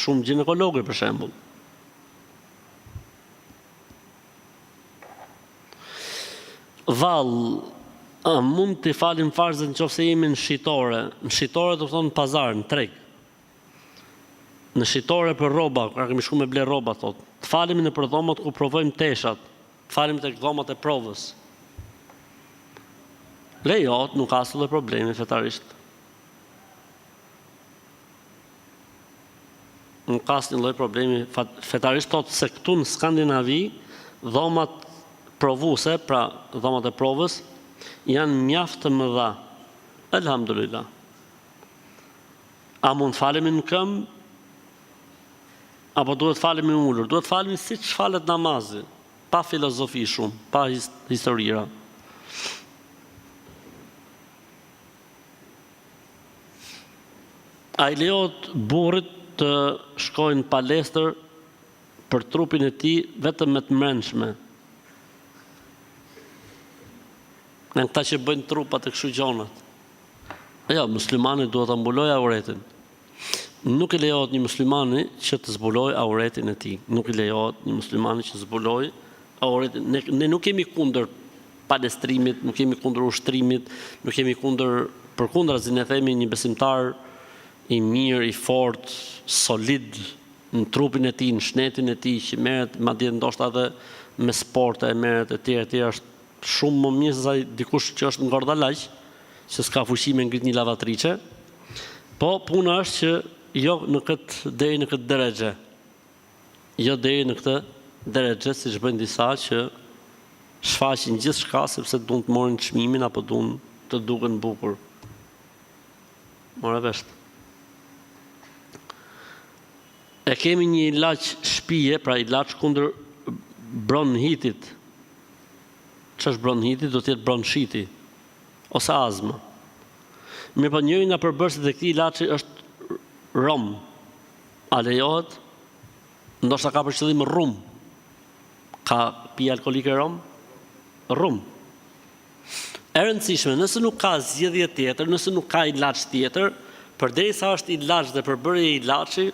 shumë gjinekologë për shembull. Vallë, a mund t'i falim farzet në qoftë se jemi në shitore? Në shitore do të thonë në pazar, në treg. Në shitore për rroba, kur kemi shku me ble rroba, thotë. Të falemi nëpër dhomat ku provojmë teshat. Të falemi tek dhomat e provës. Lejohet, nuk ka asnjë lloj problemi fetarisht. Nuk ka asnjë lloj problemi fetarisht thotë se këtu në Skandinavi dhomat provuese, pra dhomat e provës janë mjaft të mëdha. Elhamdulillah. A mund të falemi në këmbë? Apo duhet të falemi ulur? Duhet të falemi siç falet namazi, pa filozofi shumë, pa historira. A i lejohet burrit të shkojë në palestër për trupin e tij vetëm me të mbrendshme? Janë këta që bëjnë trupat e kështu gjonat. Jo, muslimani duhet ta mbulojë auretin. Nuk i lejohet një muslimani që të zbulojë auretin e tij. Nuk i lejohet një muslimani që të zbulojë auretin. Ne, ne nuk jemi kundër palestrimit, nuk jemi kundër ushtrimit, nuk jemi kundër, përkundrazi ne themi një besimtar i mirë, i fortë, solid në trupin e tij, në shnetin e tij, që merret madje ndoshta edhe me sporte, merret e tjera e tjera, është shumë më mirë se sa dikush që është ngordhalaq, që s'ka fuqi me ngrit një lavatriçe. Po puna është që jo në këtë deri në këtë derexhe. Jo deri në këtë derexhe siç bëjnë disa që shfaqin gjithçka sepse duan të marrin çmimin apo duan të duken bukur. More vesh. E kemi një ilaç shpije, pra ilaç kundër bronhitit. Ç'është bronhiti? Do të jetë bronshiti. Ose azma. Mirëpo njëri nga përbërësit e këtij ilaçi është rom. A lejohet? Ndoshta ka për qëllim rum. Ka pije alkoolike rom? Rum. E rëndësishme, nëse nuk ka zgjidhje tjetër, nëse nuk ka ilaç tjetër, përderisa është ilaç dhe përbërje ilaçi,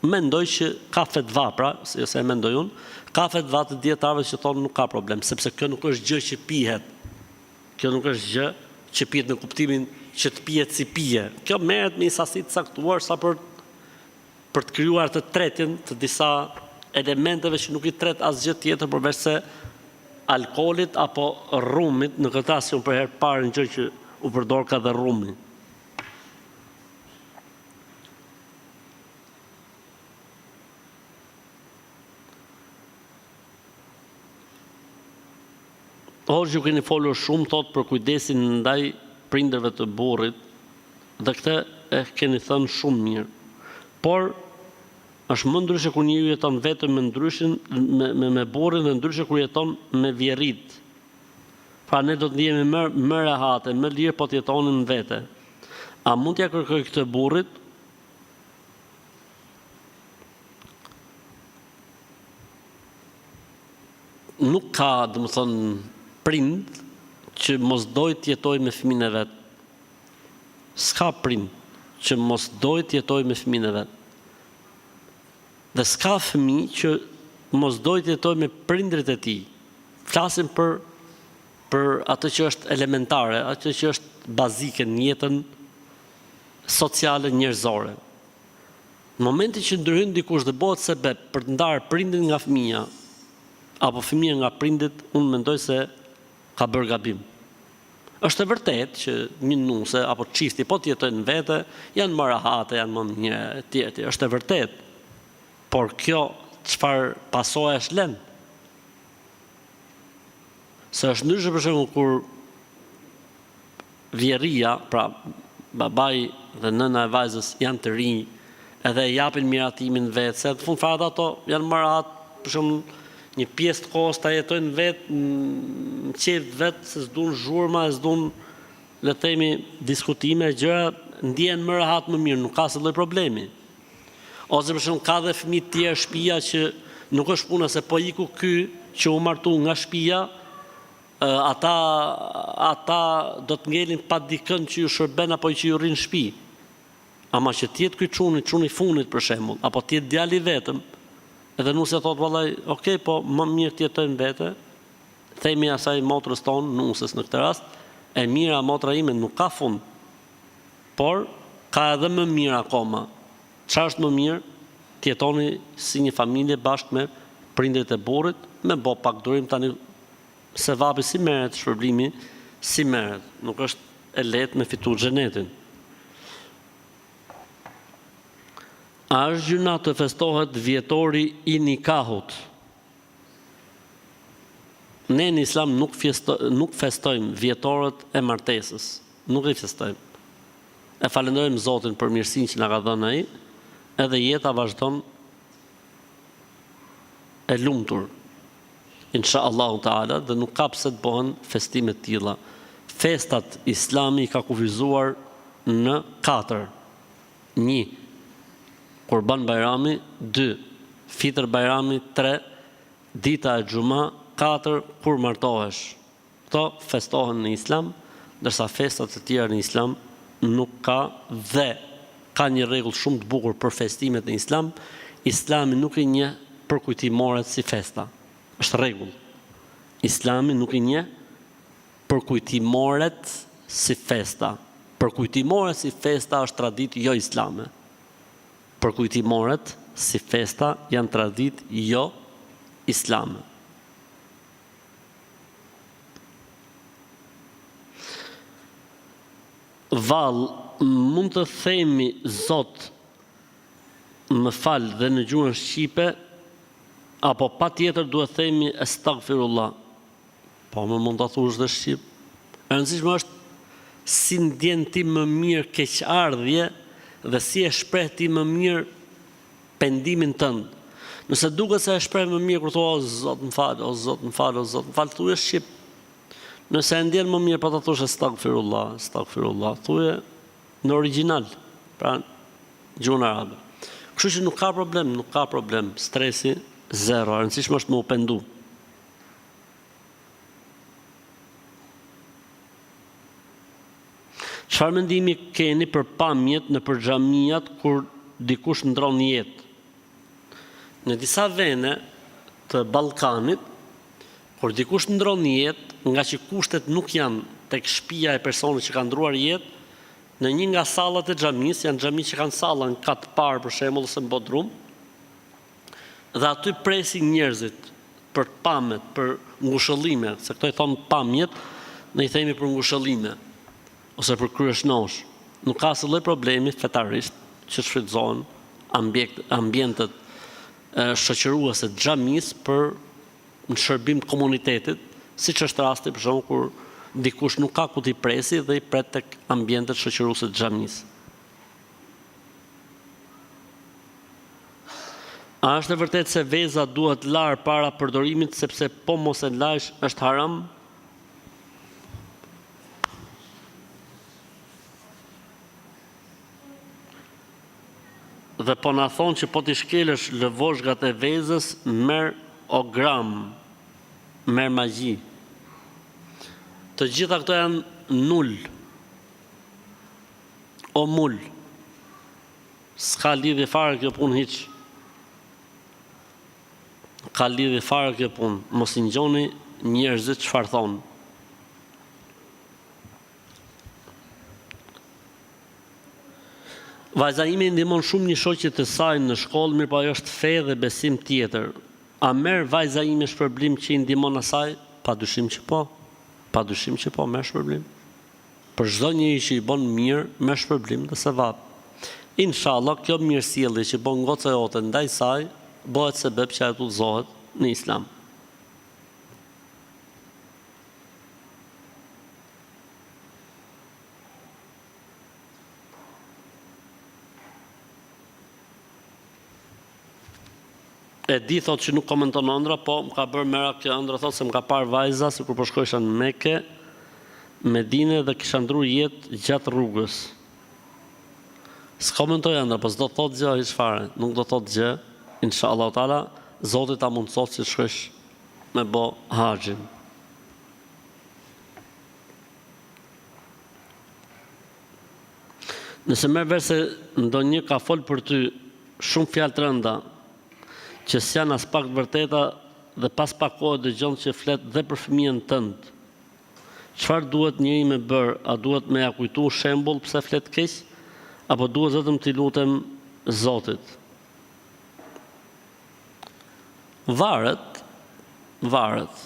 mendoj që ka fetva, pra, jo se e mendoj unë, ka fetva të dijetarëve që thonë nuk ka problem, sepse kjo nuk është gjë që pihet. Kjo nuk është gjë që pihet në kuptimin që të pihet si pije. Kjo merret me një sasi të caktuar sa për për të krijuar atë tretjen të disa elementeve që nuk i tret asgjë tjetër përveçse alkoolit apo rrumit, në këtë rast që unë për herë të parë ngjoj që u përdorka dhe rrumi. Hoxhë ju keni folur shumë thotë për kujdesin ndaj prindërve të burrit dhe këtë e keni thënë shumë mirë. Por është më ndryshe kur njeriu jeton vetëm me ndryshin me me, me burrin dhe ndryshe kur jeton me vjerrit. Pra ne do të ndihemi më më rehat e më lirë po të jetonim vete. A mund t'ia kërkoj këtë burrit? Nuk ka, domethënë, prind që mos dojë të jetojë me fëmijën e vet. S'ka prind që mos dojë të jetojë me fëmijën e vet. Dhe s'ka fëmijë që mos dojë të jetojë me prindërit e tij. Flasim për për atë që është elementare, atë që është bazike në jetën sociale njerëzore. Në momentin që ndërhyn dikush dhe bëhet sebep për të ndarë prindin nga fëmija, apo fëmijën nga prindit, unë mendoj se ka bërë gabim. Është e vërtetë që një nuse apo çifti po të jetojnë vete, janë më rahate, janë më mirë etj etj. Është e vërtetë. Por kjo çfarë pasojash len? Se është ndryshe për shembull kur vjerria, pra babai dhe nëna e vajzës janë të rinj edhe e japin miratimin vetë, se në fund fare edhe ato janë më rahat, për shembull, një pjesë të kohës ta jetojnë vetë në qejf të vet, se s'duan zhurma e s'duan le të themi diskutime e gjëra, ndjehen më rahat më mirë, nuk ka asnjë lloj problemi. Ose për shembull ka dhe fëmijë të tjerë shtëpia që nuk është puna se po iku ky që u martu nga shtëpia, Ata ata do të ngelin pa dikënd që ju shërben apo që ju rri në shtëpi. Ama që të jetë ky çuni, çuni i fundit për shembull, apo të jetë djali i vetëm, edhe nusja thotë vallai, ok, po më mirë të jetojmë vete, themi asaj motrës tonë, nuses në këtë rast, e mira motra ime nuk ka fund. Por ka edhe më mirë akoma. Çfarë është më mirë? Të jetoni si një familje bashkë me prindërit e burrit, me bo pak durim tani Sevapi si merret shpërblimi si merret nuk është e lehtë me fitu xhenetin. A është gjynah të festohet vjetori i nikahut? Ne në Islam nuk fjesto, nuk festojmë vjetorët e martesës, nuk i festojmë. E falënderojmë Zotin për mirësinë që na ka dhënë ai, edhe jeta vazhdon e lumtur. Insha Allahu Teala dhe nuk ka pse të bëhen festime të tilla. Festat Islami i ka kufizuar në katër. Një, Kurban Bajrami, dy, Fitër Bajrami, tre, Dita e Xhuma, katër, kur martohesh. Këto festohen në Islam, ndërsa festa të tjera në Islam nuk ka dhe ka një rregull shumë të bukur për festimet në Islam, Islami nuk i njeh përkujtimoret si festa. Është rregull. Islami nuk i njeh përkujtimoret si festa. Përkujtimoret si festa është traditë jo islame. Përkujtimoret si festa janë traditë jo islame. Vallë, mund të themi Zot më fal dhe në gjuhën shqipe apo patjetër duhet themi estagfirullah? Po më mund ta thuash dhe shqip. E rëndësishme është si ndjen ti më mirë keqardhje dhe si e shpreh ti më mirë pendimin tënd. Nëse duket se e shpreh më mirë kur thua o Zot më fal, o Zot më fal, o Zot më fal, thuje shqip. Nëse e ndjen më mirë po ta thosh estagfirullah, estagfirullah, thuje në origjinal, pra gjuhën arabe. Kështu që nuk ka problem, nuk ka problem, stresi zero, e rëndësishme është me u pendu. Çfarë mendimi keni për pamjet nëpër xhamiat kur dikush ndron jetë? Në disa vene të Ballkanit, kur dikush ndron jetë, ngaqë kushtet nuk janë tek shpia e personit që ka ndruar jetë, në një nga sallat e xhamisë, janë xhami që kanë salla në kat të parë për shembull ose në bodrum, dhe aty presin njerëzit për pamet, për ngushëllime, se këto i thonë pamjet, ne i themi për ngushëllime ose për kryeshnosh. Nuk ka asnjë lloj problemi fetarisht që shfrytëzohen ambientet shoqëruese të xhamisë për në shërbim të komunitetit, siç është rasti për shembull kur dikush nuk ka ku t'i presi dhe i pret tek ambientet shoqëruese të xhamisë. A është e vërtetë se veza duhet larë para përdorimit sepse po mos e lajsh është haram? Dhe po na thonë që po t'i shkelësh lëvozhgat e vezës merr ogram, merr magji. Të gjitha këto janë nul. O mul. S'ka lidhje fare kjo punë hiç. Nuk ka lidhje fare kjo punë. Mos i ngjoni njerëzit çfarë thonë. Vajza ime i ndihmon shumë një shoqe të saj në shkollë, mirëpo ajo është fe dhe besim tjetër. A merr vajza ime shpërblim që i ndihmon asaj? Padyshim që po. Padyshim që po, merr shpërblim. Për çdo njeri që i bon mirë merr shpërblim dhe sevap. Inshallah kjo mirësjellje që bon goca jote ndaj saj bëhet sebep që ajo të udhëzohet në Islam. E di thotë që nuk komenton ëndrra, po më ka bërë merak kjo ëndrra thotë se më ka parë vajza sikur po shkojsha në Meke, Medine dhe kisha ndru jetë gjatë rrugës. S'komentoj ëndrra, po s'do thotë gjë hiç fare, nuk do thotë gjë, inshallah teala, Zoti ta mundësoftë që të shkosh me bo haxhin. Nëse merr vesh se ndonjë ka fol për ty shumë fjalë të rënda, që s'janë aspak të vërteta dhe pas pak kohe dëgjon që flet dhe për fëmijën tënd. Çfarë duhet njeri me bërë, a duhet me ja kujtu shembull pse flet keq, apo duhet vetëm t'i lutem Zotit? Varet, varet.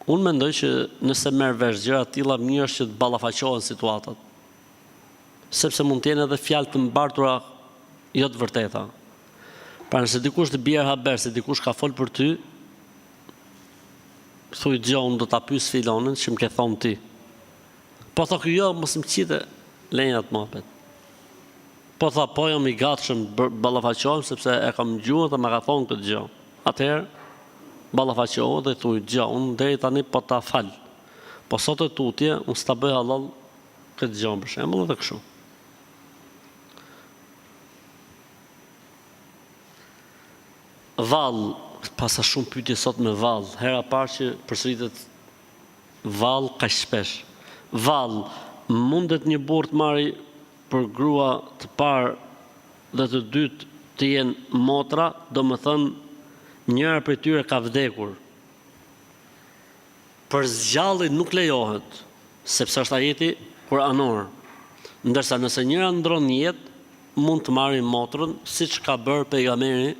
Unë mendoj që nëse merr vesh gjëra të tilla mirë është që të ballafaqohen situatat. Sepse mund të jenë edhe fjalë të mbartura jo të vërteta. Pra nëse dikush të bjerë haber se dikush ka fol për ty, thuj dëgjo unë do ta pyes filonin që më ke thonë ti. Po tha ky jo, mos më qite, lenja atë muhabet. Po tha po jam i gatshëm ballafaqohem sepse e kam dëgjuar dhe më ka thonë këtë gjë. Atëherë ballafaqohu dhe thuj dëgjo unë deri tani po ta fal. Po sot e tutje unë s'ta bëj hallall këtë gjë për shembull edhe kështu. Vallë, pasa shumë pyetje sot me vallë, hera e parë që përsëritet vallë kaq shpesh. Vallë, mundet një burrë të marri për grua të parë dhe të dytë të jenë motra, domethënë njëra prej tyre ka vdekur. Për së gjalli nuk lejohet, sepse është ajeti kuranor. Ndërsa nëse njëra ndron jetë, mund të marri motrën, siç ka bërë Pejgamberi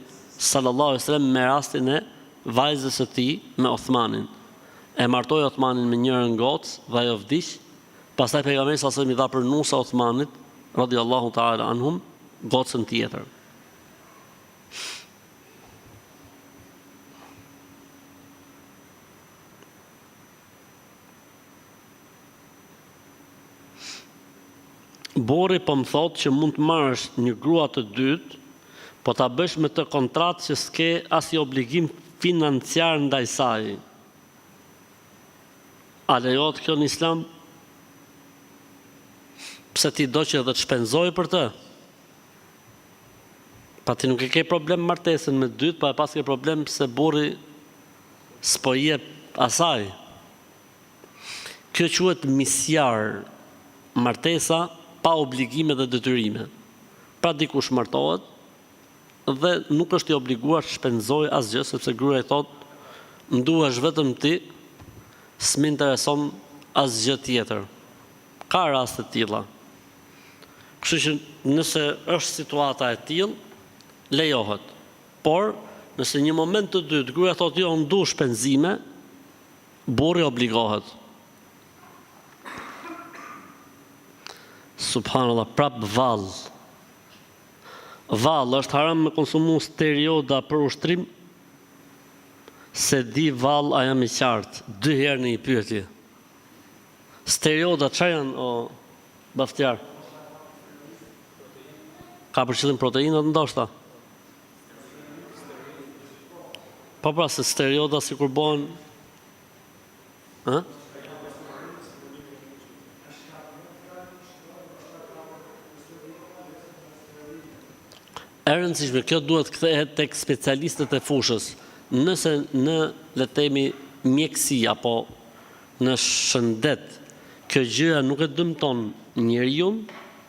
sallallahu alejhi ve sellem me rastin e vajzës së tij me Othmanin. E martoi Othmanin me njërën gocë dhe ajo vdiq, pastaj Pejgamberi sallallahu alejhi ve sellem i dha për nuse Othmanit radijallahu ta'ala anhum gocën tjetër. Burri po më thotë që mund të marrësh një grua të dytë, po ta bësh me të kontratë që s'ke asnjë obligim financiar ndaj saj. A lejohet kjo në Islam? Pse ti do që edhe të shpenzojë për të? Pa ti nuk e ke problem martesën me të dytë, po e paske problem se burri s'po i jep asaj. Kjo quhet misjar, martesa pa obligime dhe detyrime. Pra dikush martohet dhe nuk është i obliguar të shpenzojë asgjë sepse gruaja i thotë më duhesh vetëm ti, s'më intereson asgjë tjetër. Ka raste të tilla. Kështu që nëse është situata e tillë, lejohet. Por, nëse një moment të dytë gruaja thotë jo, unë du shpenzime, burri obligohet. Subhanallah, prap vallë. Vallë, është haram me konsumu sterioda për ushtrim? S'e di vallë a jam i qartë, dy herë në një pyetje. Sterioda ça janë o Baftjar? Ka për qëllim proteinat ndoshta? Po pra se sterioda sikur bëhen Ë? E rëndësishme, kjo duhet të kthehet tek specialistët e fushës. Nëse në, le të themi, mjekësi apo në shëndet kjo gjëja nuk e dëmton njeriun,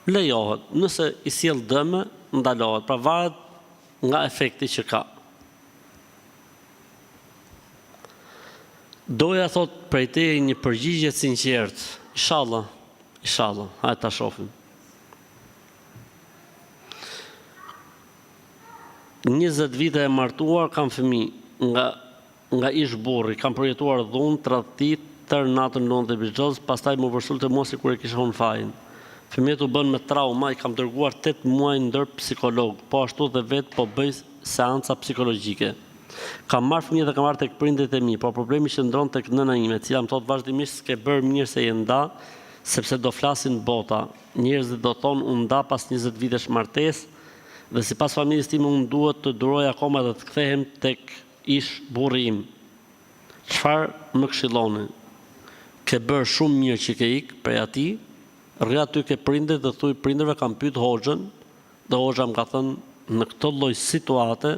lejohet. Nëse i sjell dëme, ndalohet. Pra varet nga efekti që ka. Doja thotë prej teje një përgjigje të sinqertë. Inshallah, inshallah, hajde ta shohim. 20 vite e martuar kam fëmijë nga nga ish burri, kam përjetuar dhunë, tradhti, tërë natën luante bixhoz, pastaj m'u vërsulte mua sikur e kisha unë fajin. Fëmijët u bënë me trauma, i kam dërguar 8 muaj ndër psikolog, po ashtu dhe vetë po bëj seanca psikologjike. Kam marrë fëmijët dhe kam ardhur tek prindërit e mi, por problemi qëndron tek nëna ime, e cila më thotë vazhdimisht s'ke bërë mirë se je nda, sepse do flasin bota, njerëzit do thonë u nda pas 20 vitesh martesë dhe sipas familjes time unë duhet të duroj akoma dhe të kthehem tek ish burri im. Çfarë më këshilloni? Ke bërë shumë mirë që ke ik prej atij, rri aty ke prindërit dhe thuj prindërve kam pyet hoxhën dhe hoxha më ka thënë në këtë lloj situate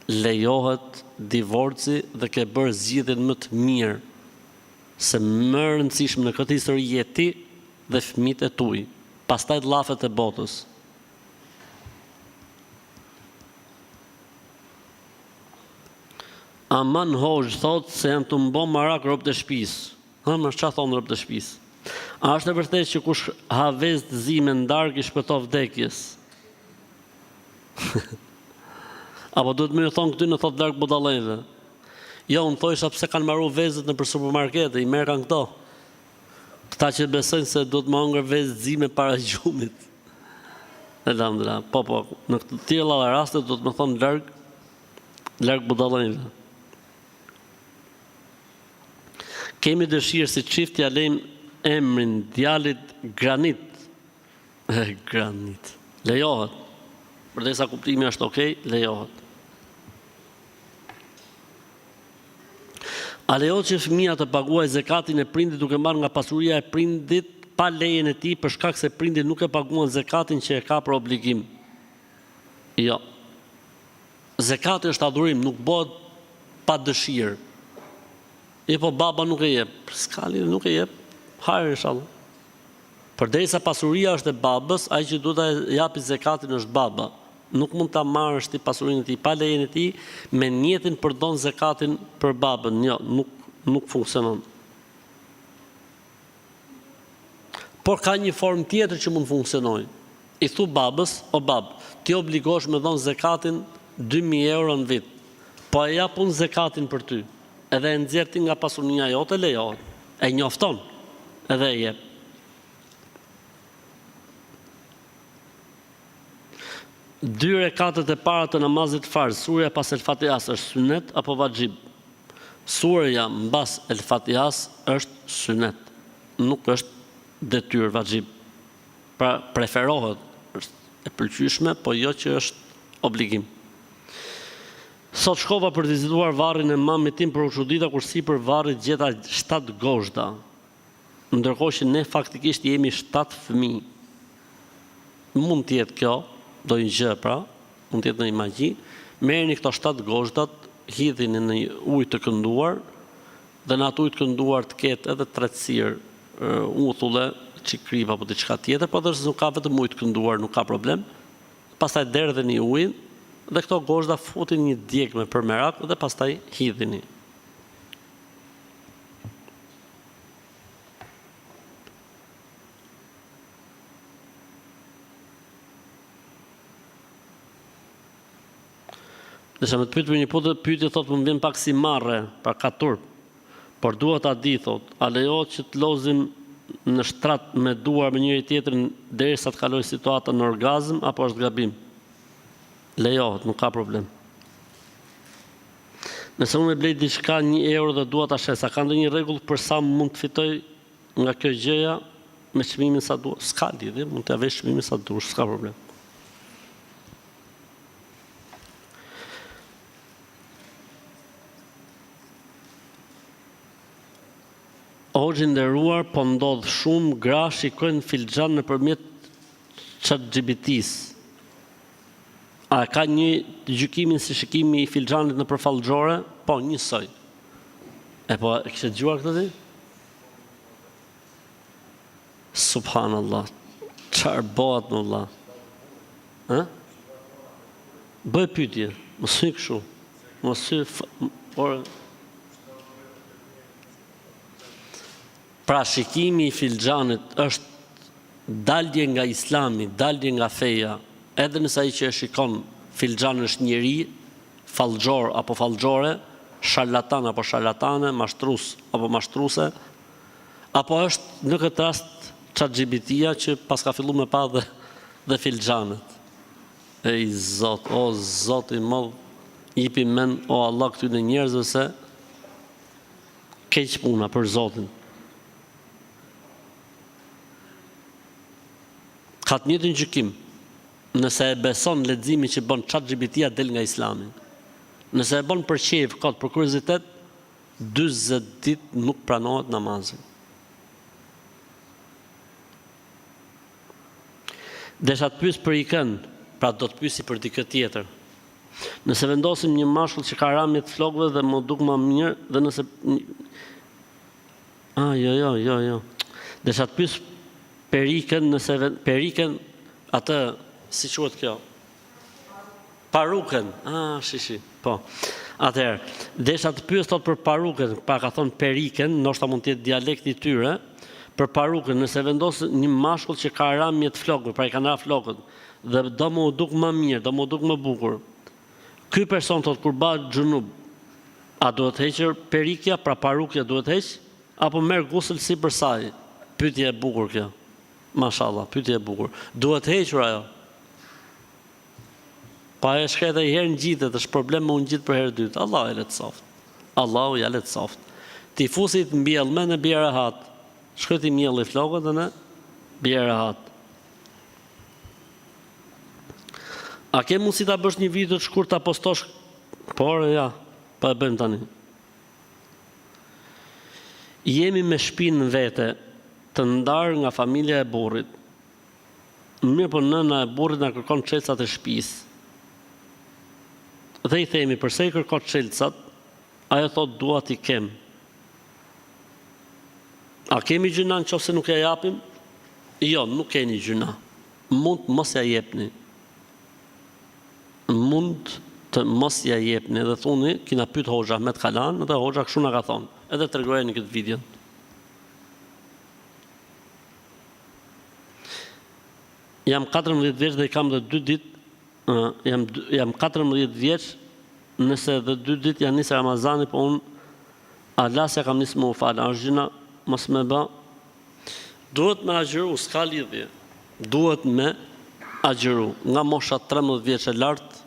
lejohet divorci dhe ke bërë zgjidhjen më të mirë se më e rëndësishme në këtë histori je ti dhe fëmijët e tuj pastaj llafet e botës. Aman hoxhë thotë se janë tu m'bo marak robt e shpisë. Hë më ça thonë robt e shpisë. A është e vërtetë që kush ha vezë të zime në darkë i shpëton vdekjes? Apo duhet me ju thonë këty në thotë larg budallenjve. Jo, unë thojsha pse kanë maru vezët nëpër supermarkete, i merrkan këto. Këta që besojnë se duhet me hongër vezë të zime para gjumit. Elhamdulillah. Po, po, në këto tilla raste duhet me thonë larg, larg budallenjve. Kemi dëshirë si çift t'ia lejmë emrin djalit Granit. Granit. Lejohet. Përderisa kuptimi është okej, lejohet. A lejohet që fëmija të paguajë zekatin e prindit duke marrë nga pasuria e prindit pa lejen e tij për shkak se prindi nuk e paguan zekatin që e ka për obligim? Jo. Zekati është adhurim, nuk bëhet pa dëshirë. E po baba nuk e jep, s'ka lidhje, nuk e jep. Hajr inshallah. Përderisa pasuria është e babës, ai që duhet ta japi zekatin është baba. Nuk mund ta marrësh ti pasurinë e tij pa lejen e tij me nijetin për të dhënë zekatin për babën. Jo, nuk nuk funksionon. Por ka një formë tjetër që mund të funksionojë. I thu babës, o babë, ti obligohesh me dhënë zekatin 2000 euro në vit. Po e jap unë zekatin për ty. Edhe e nxjerr ti nga pasuria jote, lejohet. E njofton edhe e jep. Dy rekatet e para të namazit farz, surja pas El Fatihas është synet apo vaxhib? Surja mbas El Fatihas është synet, nuk është detyrë vaxhib. Pra preferohet, është e pëlqyeshme, po jo që është obligim. Sot shkova për të vizituar varrin e mamit tim por u çudita kur sipër varrit gjeta shtatë gozhda. Ndërkohë që ne faktikisht jemi shtatë fëmijë. Mund të jetë kjo ndonjë gjë pra, mund të jetë ndonjë magji. Merrni këto shtatë gozhdat, hidhini në një ujë të kënduar dhe në atë ujë të kënduar të ketë edhe tretësirë uthulle, çik kripë apo diçka tjetër, po edhe nëse nuk ka vetëm ujë të kënduar nuk ka problem. Pastaj derdheni ujin dhe këto gozhda futini një djegme për merak dhe pastaj hidhini. Desha me të pyet për një putë, pyetje thotë më vjen pak si marre, pra ka turp. Por dua ta di thotë, a lejohet që të lozim në shtrat me duar me njëri tjetrin derisa të kalojë situata në orgazëm apo është gabim? Lejohet, nuk ka problem. Nëse unë e blej diçka një euro dhe dua ta shes, a ka ndonjë rregull për sa mund të fitoj nga kjo gjëja me çmimin sa dua? S'ka lidhje, mund t'ia vesh çmimin sa duash, s'ka problem. Hoxhë i nderuar po ndodh shumë gra shikojnë filxhan nëpërmjet ChatGPT-së. A e ka njëjtë gjykimin si shikimi i filxhanit nëpër fallxhore? Po, njësoj. E po, e kishe dëgjuar këtë ti? Subhanallah. Çfarë bëhet më vëlla? Ë? Bëj pyetje, mos hy kështu. Mos hy, por Pra shikimi i filxhanit është dalje nga Islami, dalje nga feja, edhe nëse ai që e shikon filxhanin është njeri, fallxhor apo fallxhore, sharlatan apo sharlatane, mashtrus apo mashtruse, apo është në këtë rast ChatGPT-ja që paska fillu me pa dhe dhe filxhanët. Ej Zot, o Zot i madh, jipi men o Allah këtyne njerëzve se keq puna për Zotin. Ka të njëjtin gjykim. Nëse e beson leximin që bën ChatGPT-ja del nga Islami. Nëse e bën për qejf, kot, për kuriozitet, 40 ditë nuk pranohet namazi. Desha të pyes për ikën, pra do të pyesi për dikë tjetër. Nëse vendosim një mashkull që ka ramje të flokëve dhe m'u duk ma mirë dhe nëse Ah, jo, jo, jo, jo. Desha të pyes perikën nëse perikën atë si quhet kjo? Paruken. Ah, shi, shi. Po. Atëherë, desha të pyes thotë për paruken, pra ka thonë periken, ndoshta mund të jetë dialekti i tyre, për paruken, nëse vendos një mashkull që ka ramje të flokëve, pra i kanë ra flokët, dhe do me u duk më mirë, do me u duk më bukur. Ky person thotë kur bëhet xhunub, a duhet hequr perikja, pra parukja duhet heq, apo merr gusël sipër saj? Pyetje e bukur kjo. Mashallah, pyetje e bukur. Duhet hequr ajo. Pa e shkreta një herë ngjitet, është problem me u ngjit për herë dytë. Allahu e lehtësoftë. Allahu ja lehtësoftë. T'i fusi të mbjellmen e bie rehat. Shkoj t'i mjelli flokët dhe ne bie rehat. A ke mundësi ta bësh një video të shkurt ta postosh? Por ja, po e bëjmë tani. Jemi me shpinë në vete, të ndarë nga familja e burrit. Mirëpo nëna e burrit na kërkon çelësat e shtëpisë. Dhe i themi përse i kërkon çelësat, ajo thotë dua t'i kem. A kemi gjynah në qoftë se nuk ja japim? Jo, nuk keni gjynah. Mund të mos ja jepni. Mund të mos ja jepni dhe thuni, kina pyet hoxha Ahmet Kalan dhe hoxha kështu na ka thonë. Edhe tregojeni këtë videon. Jam 14 vjeç dhe i kam dhe 2 ditë, jam jam 14 vjeç, nëse dhe 2 ditë ja nis Ramazani, po unë ala s'ja kam nis me u fal, a është gjynah mos me bë? Duhet me agjëru, s'ka lidhje. Duhet me agjëru. Nga mosha 13 vjeç e lart,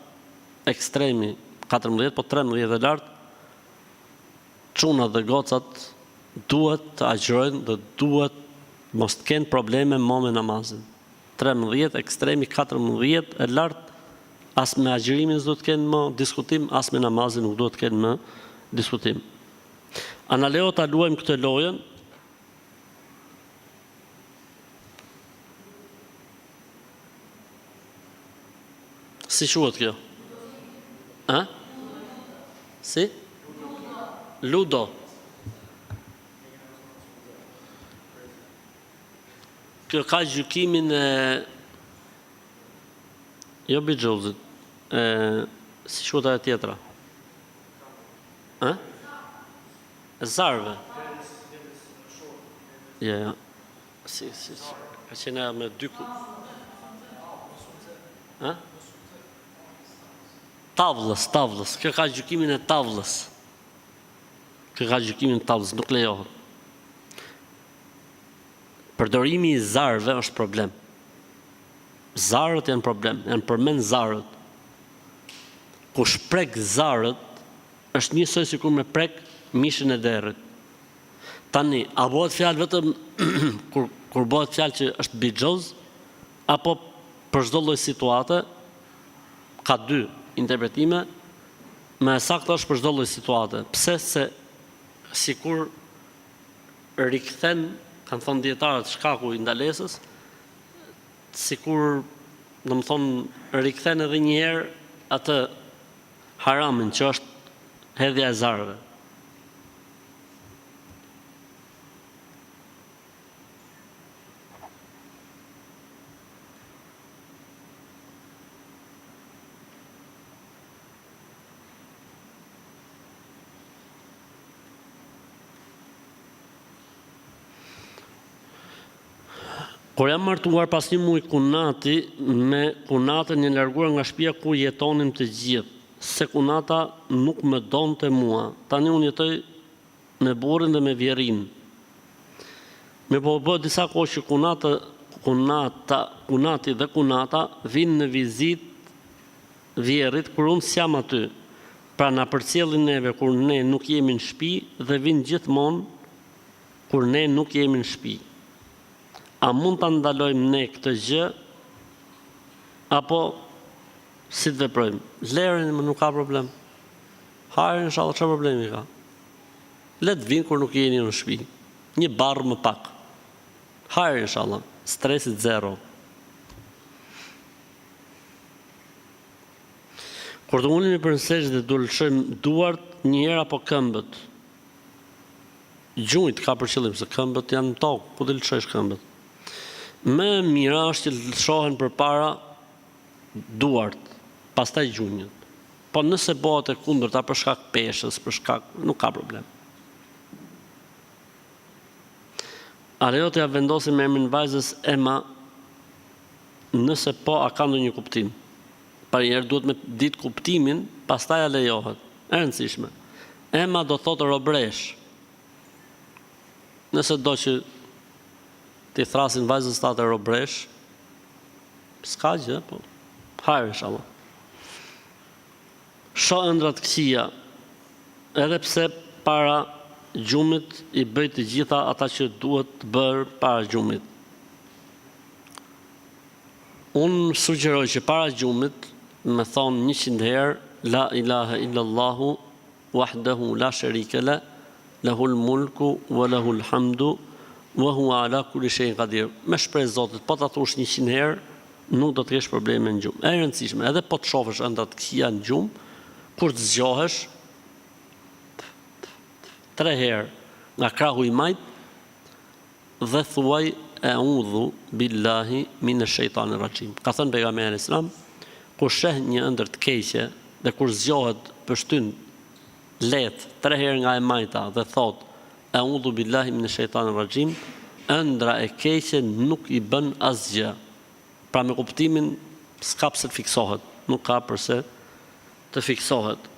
ekstremi 14, po 13 e lart, çunat dhe gocat duhet të agjërojnë dhe duhet mos të kenë probleme mo me namazin. 13, ekstremi 14 e lart. As me agjërimin s'duhet të kenë më diskutim, as me namazin nuk duhet të kenë më diskutim. A na lejohet ta luajmë këtë lojën? Si quhet kjo? A? Si? Ludo. Kjo ka gjykimin e jo bixhozit, e si quhet ajo tjetra? Ë? E zarve. Ja, ja. Si, si, si. Ka qenë ajo me dy ku. Ë? Tavllës, tavllës. Kjo ka gjykimin e tavllës. Kjo ka gjykimin e tavllës, nuk lejohet. Përdorimi i zarëve është problem. Zarët janë problem, janë përmend zarët. Kush prek zarët, është njësoj sikur me prek mishin e derrit. Tani, a bëhet fjalë vetëm kur kur bëhet fjalë që është bixhoz apo për çdo lloj situate ka dy interpretime, më e sakta është për çdo lloj situate. Pse se sikur rikthen, kanë thënë dijetarët shkaku i ndalesës, sikur, domethënë, rikthen edhe një herë atë haramin që është hedhja e zarëve. Kur jam martuar pas një muaj kunati me kunatën janë larguar nga shtëpia ku jetonim të gjithë, se kunata nuk më donte mua. Tani unë jetoj me burrin dhe me vjehrrin. Mirëpo u bë disa kohë që kunata, kunata, kunati dhe kunata vijnë në vizitë vjehrrit kur unë s'jam aty. Pra na përcjellin neve kur ne nuk jemi në shpi dhe vijnë gjithmonë kur ne nuk jemi në shpi. A mund ta ndalojmë ne këtë gjë apo si të veprojmë? Lereni më nuk ka problem. Hajr inshallah çfarë problemi ka? Le të vijnë kur nuk jeni në shpi. Një barrë më pak. Hajr inshallah. Stresi zero. Kur të ulemi për në sexhde duhet lëshojmë duart një herë apo këmbët? Gjunjët ka për qëllim se këmbët janë në tokë, ku t'i lëshojsh këmbët? Më e mira është që të lëshohen përpara duart, pastaj gjunjët. Po nëse bëhet e kundërta për shkak peshës, për shkak, nuk ka problem. A lejohet t'ia vendosim emrin vajzës Ema Nëse po a ka ndonjë kuptim? Pra një herë duhet me ditë kuptimin, pastaj a lejohet. E rëndësishme. Ema do thotë robëreshë. Nëse do që t'i thrasin vajzës tate robëreshë, s'ka gjë, po hajr inshallah. Shoh ëndrra të këqija, edhe pse para gjumit i bëj të gjitha ata që duhet të bërë para gjumit. Unë sugjeroj që para gjumit me thonë 100 herë La ilahe illallahu wahdehu la sherike le, lehul mulku wa lehul hamdu wa huwa ala kulli shejin kadir. Me shpresë Zotit, po ta thush 100 herë, nuk do të kesh probleme në gjumë. E rëndësishme, edhe po të shofësh ëndrra të këqija në gjumë, kur të zgjohesh tre herë nga krahu i majtë dhe thuaj eudhu billahi mine shejtani rraxhim. Ka thënë pejgamberi alejhi selam, kur sheh një ëndërr të keqe dhe kur zgjohet pështyn lehtë tre herë nga e majta dhe thotë eudhu billahi mine shejtani rraxhim, ëndrra e keqe nuk i bën asgjë. Pra me kuptimin s'ka pse të fiksohet, nuk ka përse të fiksohet.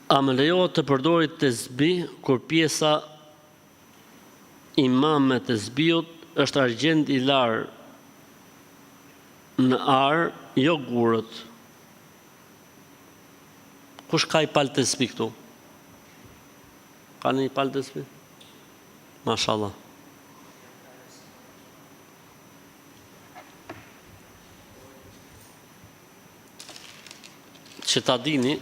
A më lejohet të përdori tesbih kur pjesa imame e tesbihut është argjend i larë në ar, jo gurët. Kush ka i palë tesbih këtu? Ka një palë tesbih? Mashallah. Që ta dini,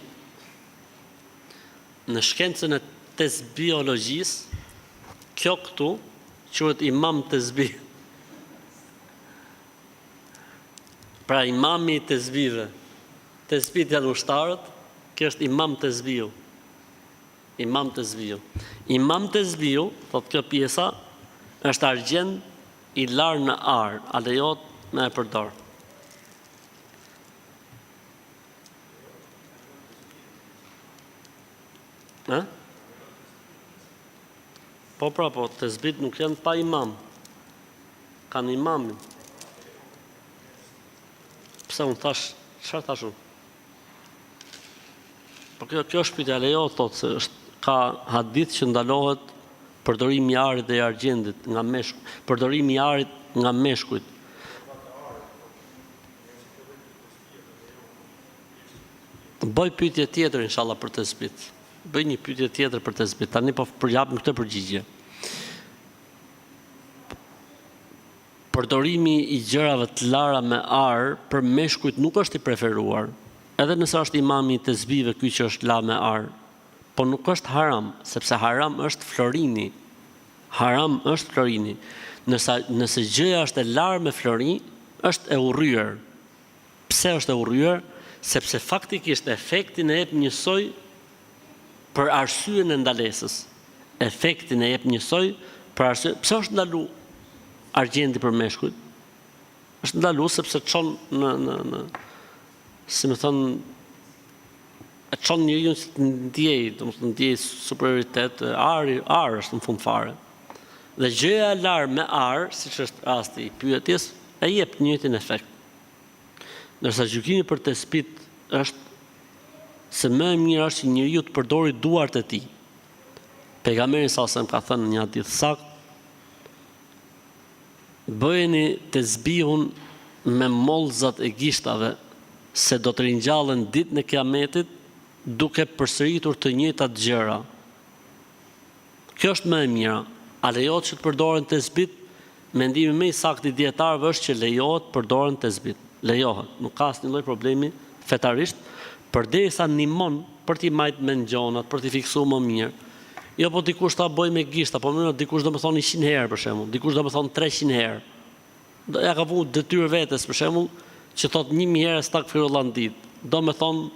në shkencën e tesbiologjisë, kjo këtu quhet imam tesbih. Pra imami i tesbihve. Tesbihtë janë ushtarët, kjo është imam tesbihu. Imam tesbihu. Imam tesbihu, thotë kjo pjesa, është argjend i larë në ar, a lejohet me e përdor. Ë? Po pra po, tesbihtë nuk janë pa imam. Kanë imamin. Pse unë thash, çfarë thash unë? Po kjo, kjo është pyetja, lejohet thotë se është ka hadith që ndalohet përdorimi i arit dhe i argjendit nga meshk, përdorimi i arit nga meshkujt. Bëj pyetje tjetër inshallah për tesbihtë. Bëj një pyetje tjetër për tesbihtë. Tani po përjapim këtë përgjigje. Përdorimi i gjërave të lara me ar për meshkujt nuk është i preferuar, edhe nëse është imami i tesbihve ky që është la me ar, po nuk është haram, sepse haram është florini, haram është florini, ndërsa nëse gjëja është e larë me flori, është e urryer. Pse është e urryer? Sepse faktikisht efektin e jep njësoj për arsyen e ndalesës. Efektin e jep njësoj për arsye, pse është ndalu argjendi për meshkujt? Është ndalu sepse çon në në në si me thënë e çon njeriun që të ndjejë, domethënë ndjejë superioritet, ari, ar është në fund fare. Dhe gjëja e larë me ar, siç është rasti i pyetjes, e jep të njëjtin efekt. Ndërsa gjykimi për tespihtë është se më e mira është që njeriu të përdori duart e tij. Pejgamberi sa selam ka thënë në një hadith sakt, bëjeni tesbihun me mollzat e gishtave se do të ringjallen ditën e Kiametit duke përsëritur të njëjtat gjëra. Kjo është më e mira. A lejohet që të përdoren tesbihtë? Mendimi më i saktë i dijetarëve është që lejohet të përdoren tesbihtë. Lejohet, nuk ka asnjë lloj problemi fetarisht, përderisa ndihmon për t'i majt mend gjonat, për t'i fiksu më mirë. Jo po dikush ta bëj me gishta, po mirë, dikush do me thonë 100 herë për shembull, dikush do me thonë 300 herë. Do ja ka vu detyrë vetes për shembull, që thotë 1000 herë estagfirullah në ditë, do me thonë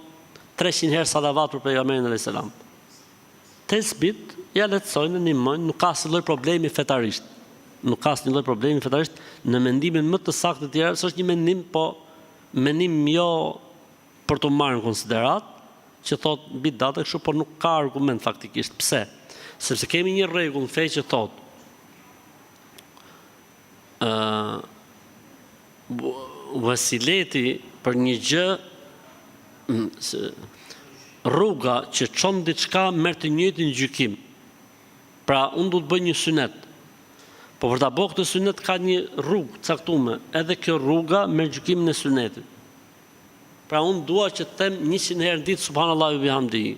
300 herë salavat për pejgamberin alayhis salam. Tesbihtë ja lehtësojnë e ndihmojnë, nuk ka asnjë lloj problemi fetarisht. Nuk ka asnjë lloj problemi fetarisht në mendimin më të saktë të tjerëve, s'është një mendim, po mendim jo për t'u marrë në konsideratë, që thotë bidat e kështu, por nuk ka argument faktikisht. Pse? Sepse kemi një rregull në fe që thotë ë Vesileti për një gjë rruga që çon diçka merr të njëjtin gjykim. Pra, unë du të bëj një synet. Po për ta bërë këtë synet ka një rrugë të caktume, edhe kjo rruga merr gjykimin e synetit. Pra unë dua që të them 100 herë në ditë subhanallahu wa bihamdihi.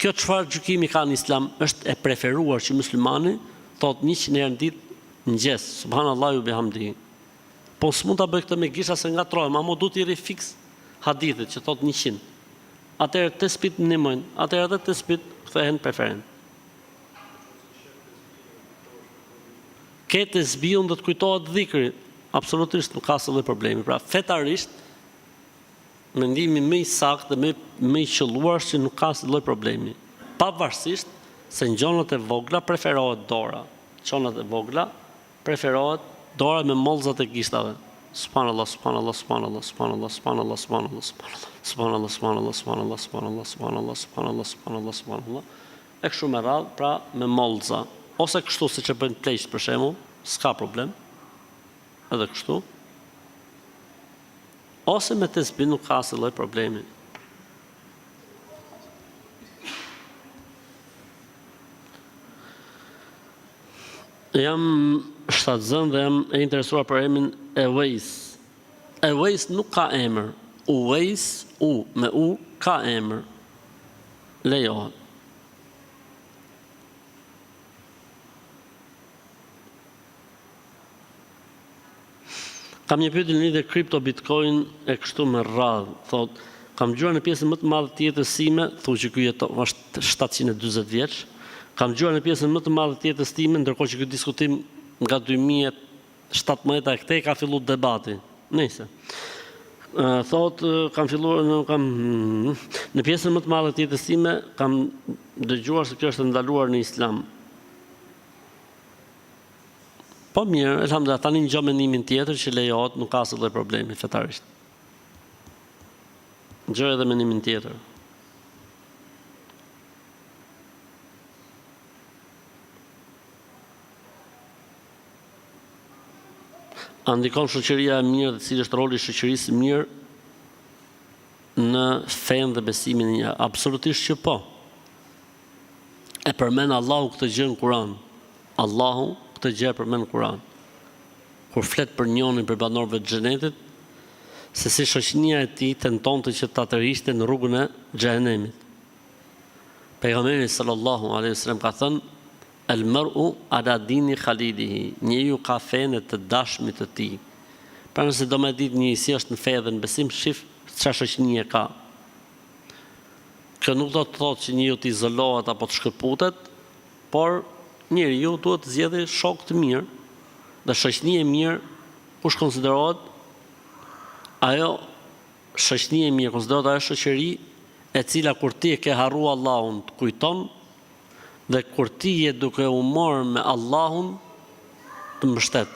Kjo çfarë gjykimi ka në Islam? Është e preferuar që muslimani thotë 100 herë në ditë në mëngjes, subhanallahu wa bihamdihi. Po s'mund ta bëj këtë me gishta se ngatrohem, ama du t'i rri fiks hadithit që thotë 100. Atëherë tespihtë ndihmojnë, atëherë edhe tespihtë kthehen preferencë. Ke tesbihun dhe të kujtohet dhikri, absolutisht nuk ka asnjë lloj problemi. Pra fetarisht Mendimi më i saktë dhe më më i qëlluar është që nuk ka asnjë lloj problemi. Pavarësisht se në gjonat e vogla preferohet dora. Gjonat e vogla preferohet dora me mollzat e gishtave. Subhanallah, subhanallah, subhanallah, subhanallah, subhanallah, subhanallah, subhanallah, subhanallah, subhanallah, subhanallah, subhanallah, subhanallah, subhanallah, subhanallah. E kështu me radhë, pra me mollza. Ose kështu siç e bëjnë pleqtë për shembull, s'ka problem. Edhe kështu. Ose me tesbih nuk ka asnjë lloj problemi. Jam shtatzënë dhe jam e interesuar për emrin Ewejs. Ewejs nuk ka emër. Uwejs, U me U. ka emër. Lejohet. Kam një pyetje në lidhje kripto bitcoin e kështu me radhë, thotë, kam dëgjuar në pjesën më të madhe të jetës sime, thu që ky jeton është 740 vjeç, kam dëgjuar në pjesën më të madhe të jetës time, ndërkohë që ky diskutim nga 2017 e këtej ka fillu debati. Nëse. Thotë, kam filluar në kam në pjesën më të madhe të jetës sime kam dëgjuar se kjo është e ndaluar në Islam. Po mirë, elhamdulillah, tani ngjo mendimin tjetër që lejohet, nuk ka asnjë lloj problemi fetarisht. Ngjo edhe mendimin tjetër. A ndikon shoqëria e mirë dhe cili është roli i shoqërisë së mirë në fenë dhe besimin e një? Absolutisht që po. E përmend Allahu këtë gjë në Kur'an. Allahu këtë gjë e përmend në Kur'an. Kur flet për njonin prej banorëve të Xhenetit, se si shoqënia e tij tentonte që ta tërhiqte në rrugën e Xhehenemit. Pejgamberi sallallahu alaihi wasallam ka thënë: "El mar'u ala dini khalilihi", njeriu ka fenë e të dashmit të tij. Pra nëse do me ditë njeri si është në fe dhe në besim, shif çfarë shoqënie ka. Kjo nuk do të thotë që njeriu të izolohet apo të shkëputet, por njeriu duhet të zgjedhë shokë të mirë dhe shoqëni e mirë kush konsiderohet ajo shoqëni e mirë konsiderohet ajo shoqëri e cila kur ti e ke harru Allahun të kujton dhe kur ti je duke u marrë me Allahun të mbështet.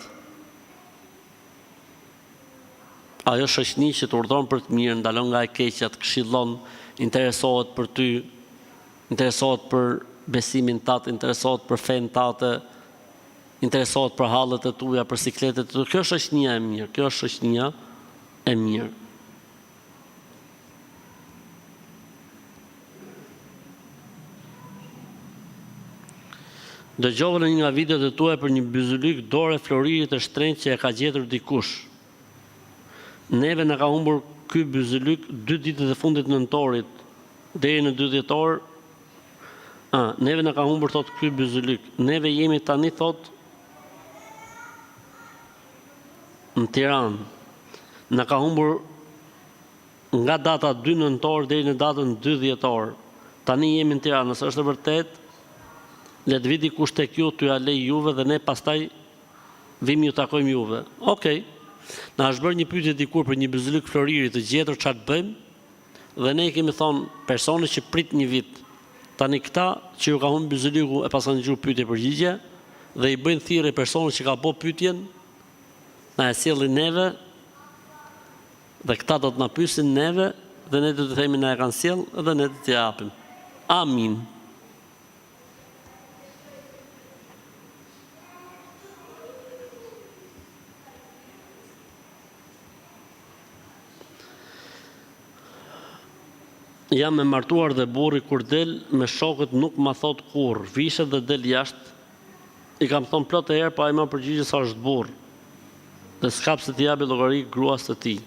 Ajo shoqni që të urdhëron për të mirë, ndalon nga e keqja, të këshillon, interesohet për ty, interesohet për besimin tat, interesohet për fenë tate, interesohet për hallet e tuaja, për sikletet e tua. Kjo është shoqnia e mirë, kjo është shoqnia e mirë. Dëgjova në një nga videot e tuaja për një byzylyk dore floriri të shtrenjtë që e ka gjetur dikush. Neve na ka humbur ky byzylyk dy ditët e fundit të nëntorit deri në 2 dhjetor. A, neve na ka humbur thotë ky byzylyk. Neve jemi tani thotë në Tiranë. Na ka humbur nga data 2 nëntor deri në datën 2 dhjetor. Tani jemi në Tiranë, nëse është e vërtetë, le të vijë dikush tek ju, t'jua lejë juve dhe ne pastaj vijmë ju takojmë juve. Okej. Na është bërë një pyetje dikur për një byzylyk floriri të gjetur çfarë të bëjmë dhe ne i kemi thonë personit që prit një vit. Tani këta që ju ka humbur byzylyku e paskan dëgju pyetje përgjigje dhe i bëjnë thirrje personit që ka bo pyetjen na e sjellin neve dhe këta do të na pyesin neve dhe ne do të themi na e kanë sjell dhe ne do t'ia japim. Amin. Jam e martuar dhe burri kur del me shokët nuk ma thotë kurrë, vishet dhe del jashtë I kam thonë plot herë po ai ma përgjigjet se është burrë dhe s'ka pse t'i japi llogari gruas së tij.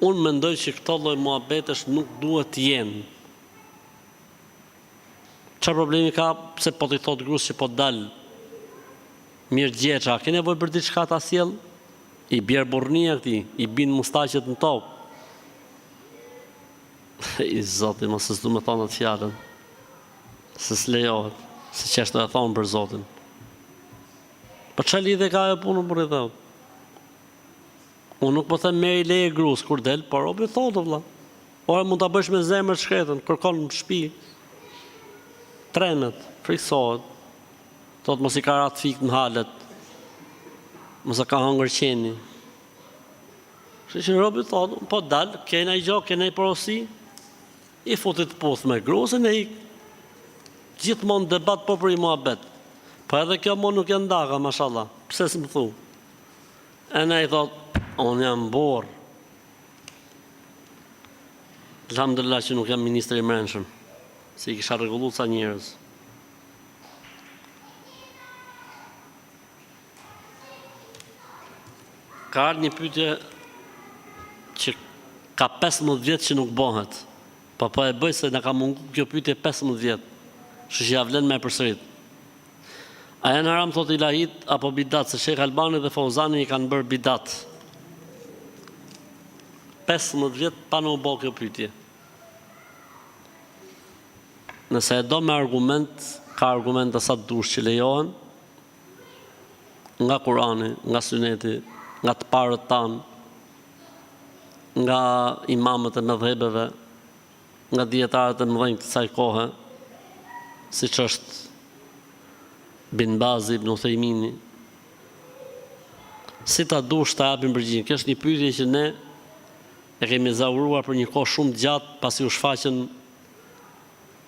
Unë mendoj që këto lloj muhabetesh nuk duhet të jenë. Çfarë problemi ka pse po t'i thotë gruas që po dal mirë gjeça, a ke nevojë për diçka ta sjell? I bjer burrnia këtij, i bin mustaqet në tokë. I zoti, mos se s'du me thonë atë fjalën. Se s'lejohet, se qeshtu e thonë për Zotin. Po ça lidhje ka ajo punë burri dheut? Unë nuk po them merri leje grus kur del, por robi thotë vëlla. Ore mund ta bësh me zemër të shkretën, kërkon në shtëpi. Tremet, frikësohet. Thotë mos i ka ra të fikët në halet. Mos e ka hëngër qeni. Kështu që robi thotë, po dal, ke naj gjo, ke naj porosi, I futi të puth me grusin e ik. Gjithmonë debat po për i muhabet. Po edhe kjo mo nuk e ndaka, mashallah. Pse s'më thu? E na i thot, unë jam burrë. Alhamdulillah që nuk jam ministër i mbrendshëm, se i kisha rregullu ca njerëz. Ka ardhur një pyetje që. Ka 15 vjet që nuk bëhet. Po po e bëj se na ka mungu kjo pyetje 15 vjet. Kështu që ja vlen me e përsërit. A janë haram thotë ilahit apo bidat se Shejh Albani dhe Fauzani i kanë bërë bidat. 15 vjet pa na u bo kjo pyetje. Nëse e do me argument, ka argumenta sa të dush që lejohen nga Kurani, nga Syneti, nga të parët tanë, nga imamët e medhhebeve, nga dijetarët e mëdhenj të kësaj kohe, siç është Bin Bazi, Ibn Uthejmini. Si ta dush ta japim përgjigjen? Kjo është një pyetje që ne e kemi ezauruar për një kohë shumë të gjatë pasi u shfaqën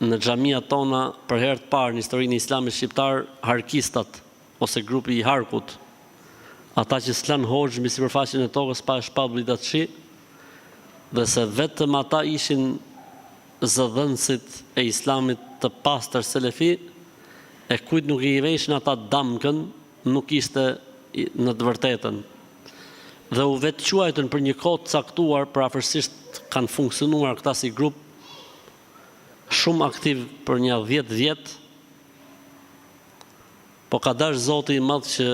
në xhamiat tona për herë të parë në historinë e Islamit shqiptar harkistat ose grupi i harkut, ata që s'lanë hoxhë mbi sipërfaqen e tokës pa e shpallë bidatçi dhe se vetëm ata ishin zëdhënësit e Islamit të pastër selefi e kujt nuk i veshin ata damkën nuk ishte në të vërtetën dhe u vetëquajtën për një kohë të caktuar përafërsisht kanë funksionuar këta si grup shumë aktiv për nja 10 vjet Po ka dashtë Zoti i madh që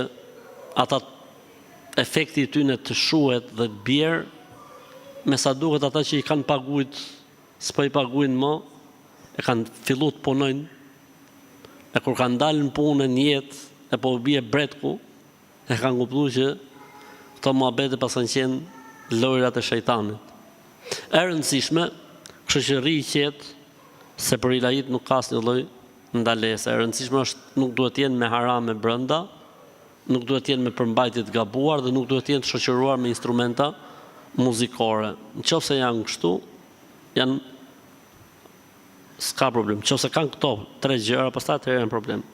ata efekti i tyne të shuhet dhe të bjerë, me sa duket ata që i kanë pagujt s'po i paguajnë mo, e kanë fillu të punojnë, e kur kanë dalë në punë e në jetë, e po u bie bretku, e kanë kuptu që këto muhabete paskan qenë lojrat e shejtanit. E rëndësishme, kështu që rri i qetë, se për ilahit nuk ka asnjë lloj ndalese. E rëndësishme është nuk duhet të jenë me harame brenda, nuk duhet të jenë me përmbajtje të gabuar dhe nuk duhet të jenë të shoqëruar me instrumenta muzikore. Në qoftë se janë kështu, janë s'ka problem. Në qoftë se kanë këto tre gjëra, pastaj atëherë janë problem.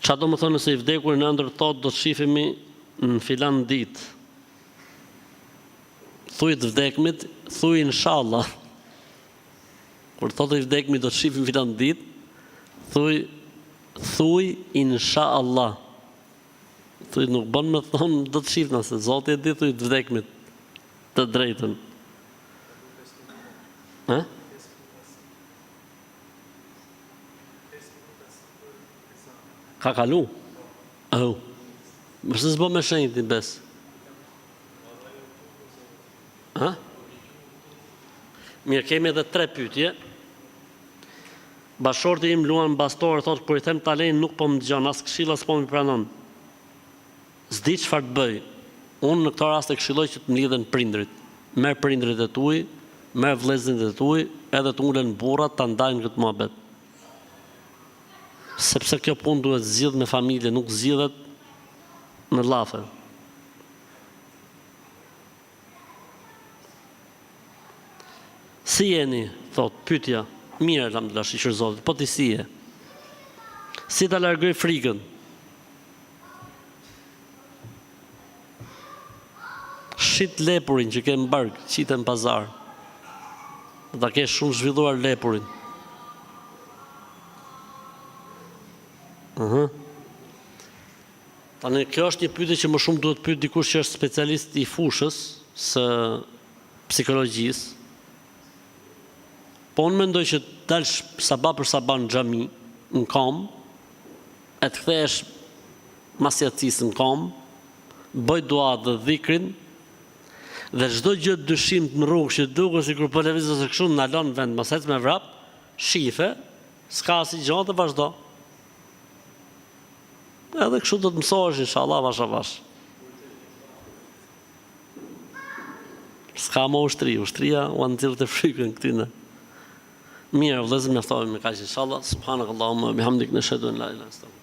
Ça do me thënë nëse i vdekuri në ëndërr thotë do të shifemi në filan ditë. Thuj të vdekmit, thuj inshallah. Kur thotë i vdekmi do të shifemi filan ditë, thuj thuj inshallah. Thuj nuk bën me thonë do të shifna se Zoti e di thuj të vdekmit të drejtën. Ë? Ka kalu? Au. Mëse s'bo me shenjë ti bes? Ha? Mirë, kemi edhe tre pyetje. Bashkëshorti im luan bastore, thotë kur i them ta lejë nuk po më dëgjon, as këshilla s'po m'i pranon. S'di çfarë të bëj. Unë në këto raste këshilloj që të mblidhen prindërit. Merr prindërit e tuaj, merr vëllezërit e tuaj, edhe të ulen burrat ta ndajnë këtë muhabet. Sepse kjo punë duhet zgjidh me familje, nuk zgjidhet me llafe. Si jeni, thotë, pyetja. Mirë, elhamdulillah, shyqyr Zotit. Po ti si je? Si ta largoj frikën? Shit lepurin që ke në bark, qite në pazar. Do ta kesh shumë zhvilluar lepurin. Ëh. Tani kjo është një pyetje që më shumë duhet pyet dikush që është specialist i fushës së psikologjisë. Po unë mendoj që të dalsh sabah për sabah në xhami, në kom, e të kthehesh mas jacisë në kom, bëj duat dhe dhikrin, dhe çdo gjë të dyshimtë në rrugë që duket sikur po lëviz ose kështu ndalo në vend, mos ec me vrap, shife, s'ka asnjë gjë dhe vazhdo. Edhe kështu do të mësohesh inshallah avash avash. S'ka më ushtri, ushtria ua nxirrte frikën këtyne. Mirë, vëllezër, mjaftohemi me kaq inshallah. Subhanakallahumma bihamdik nashhadu an la ilaha illa anta.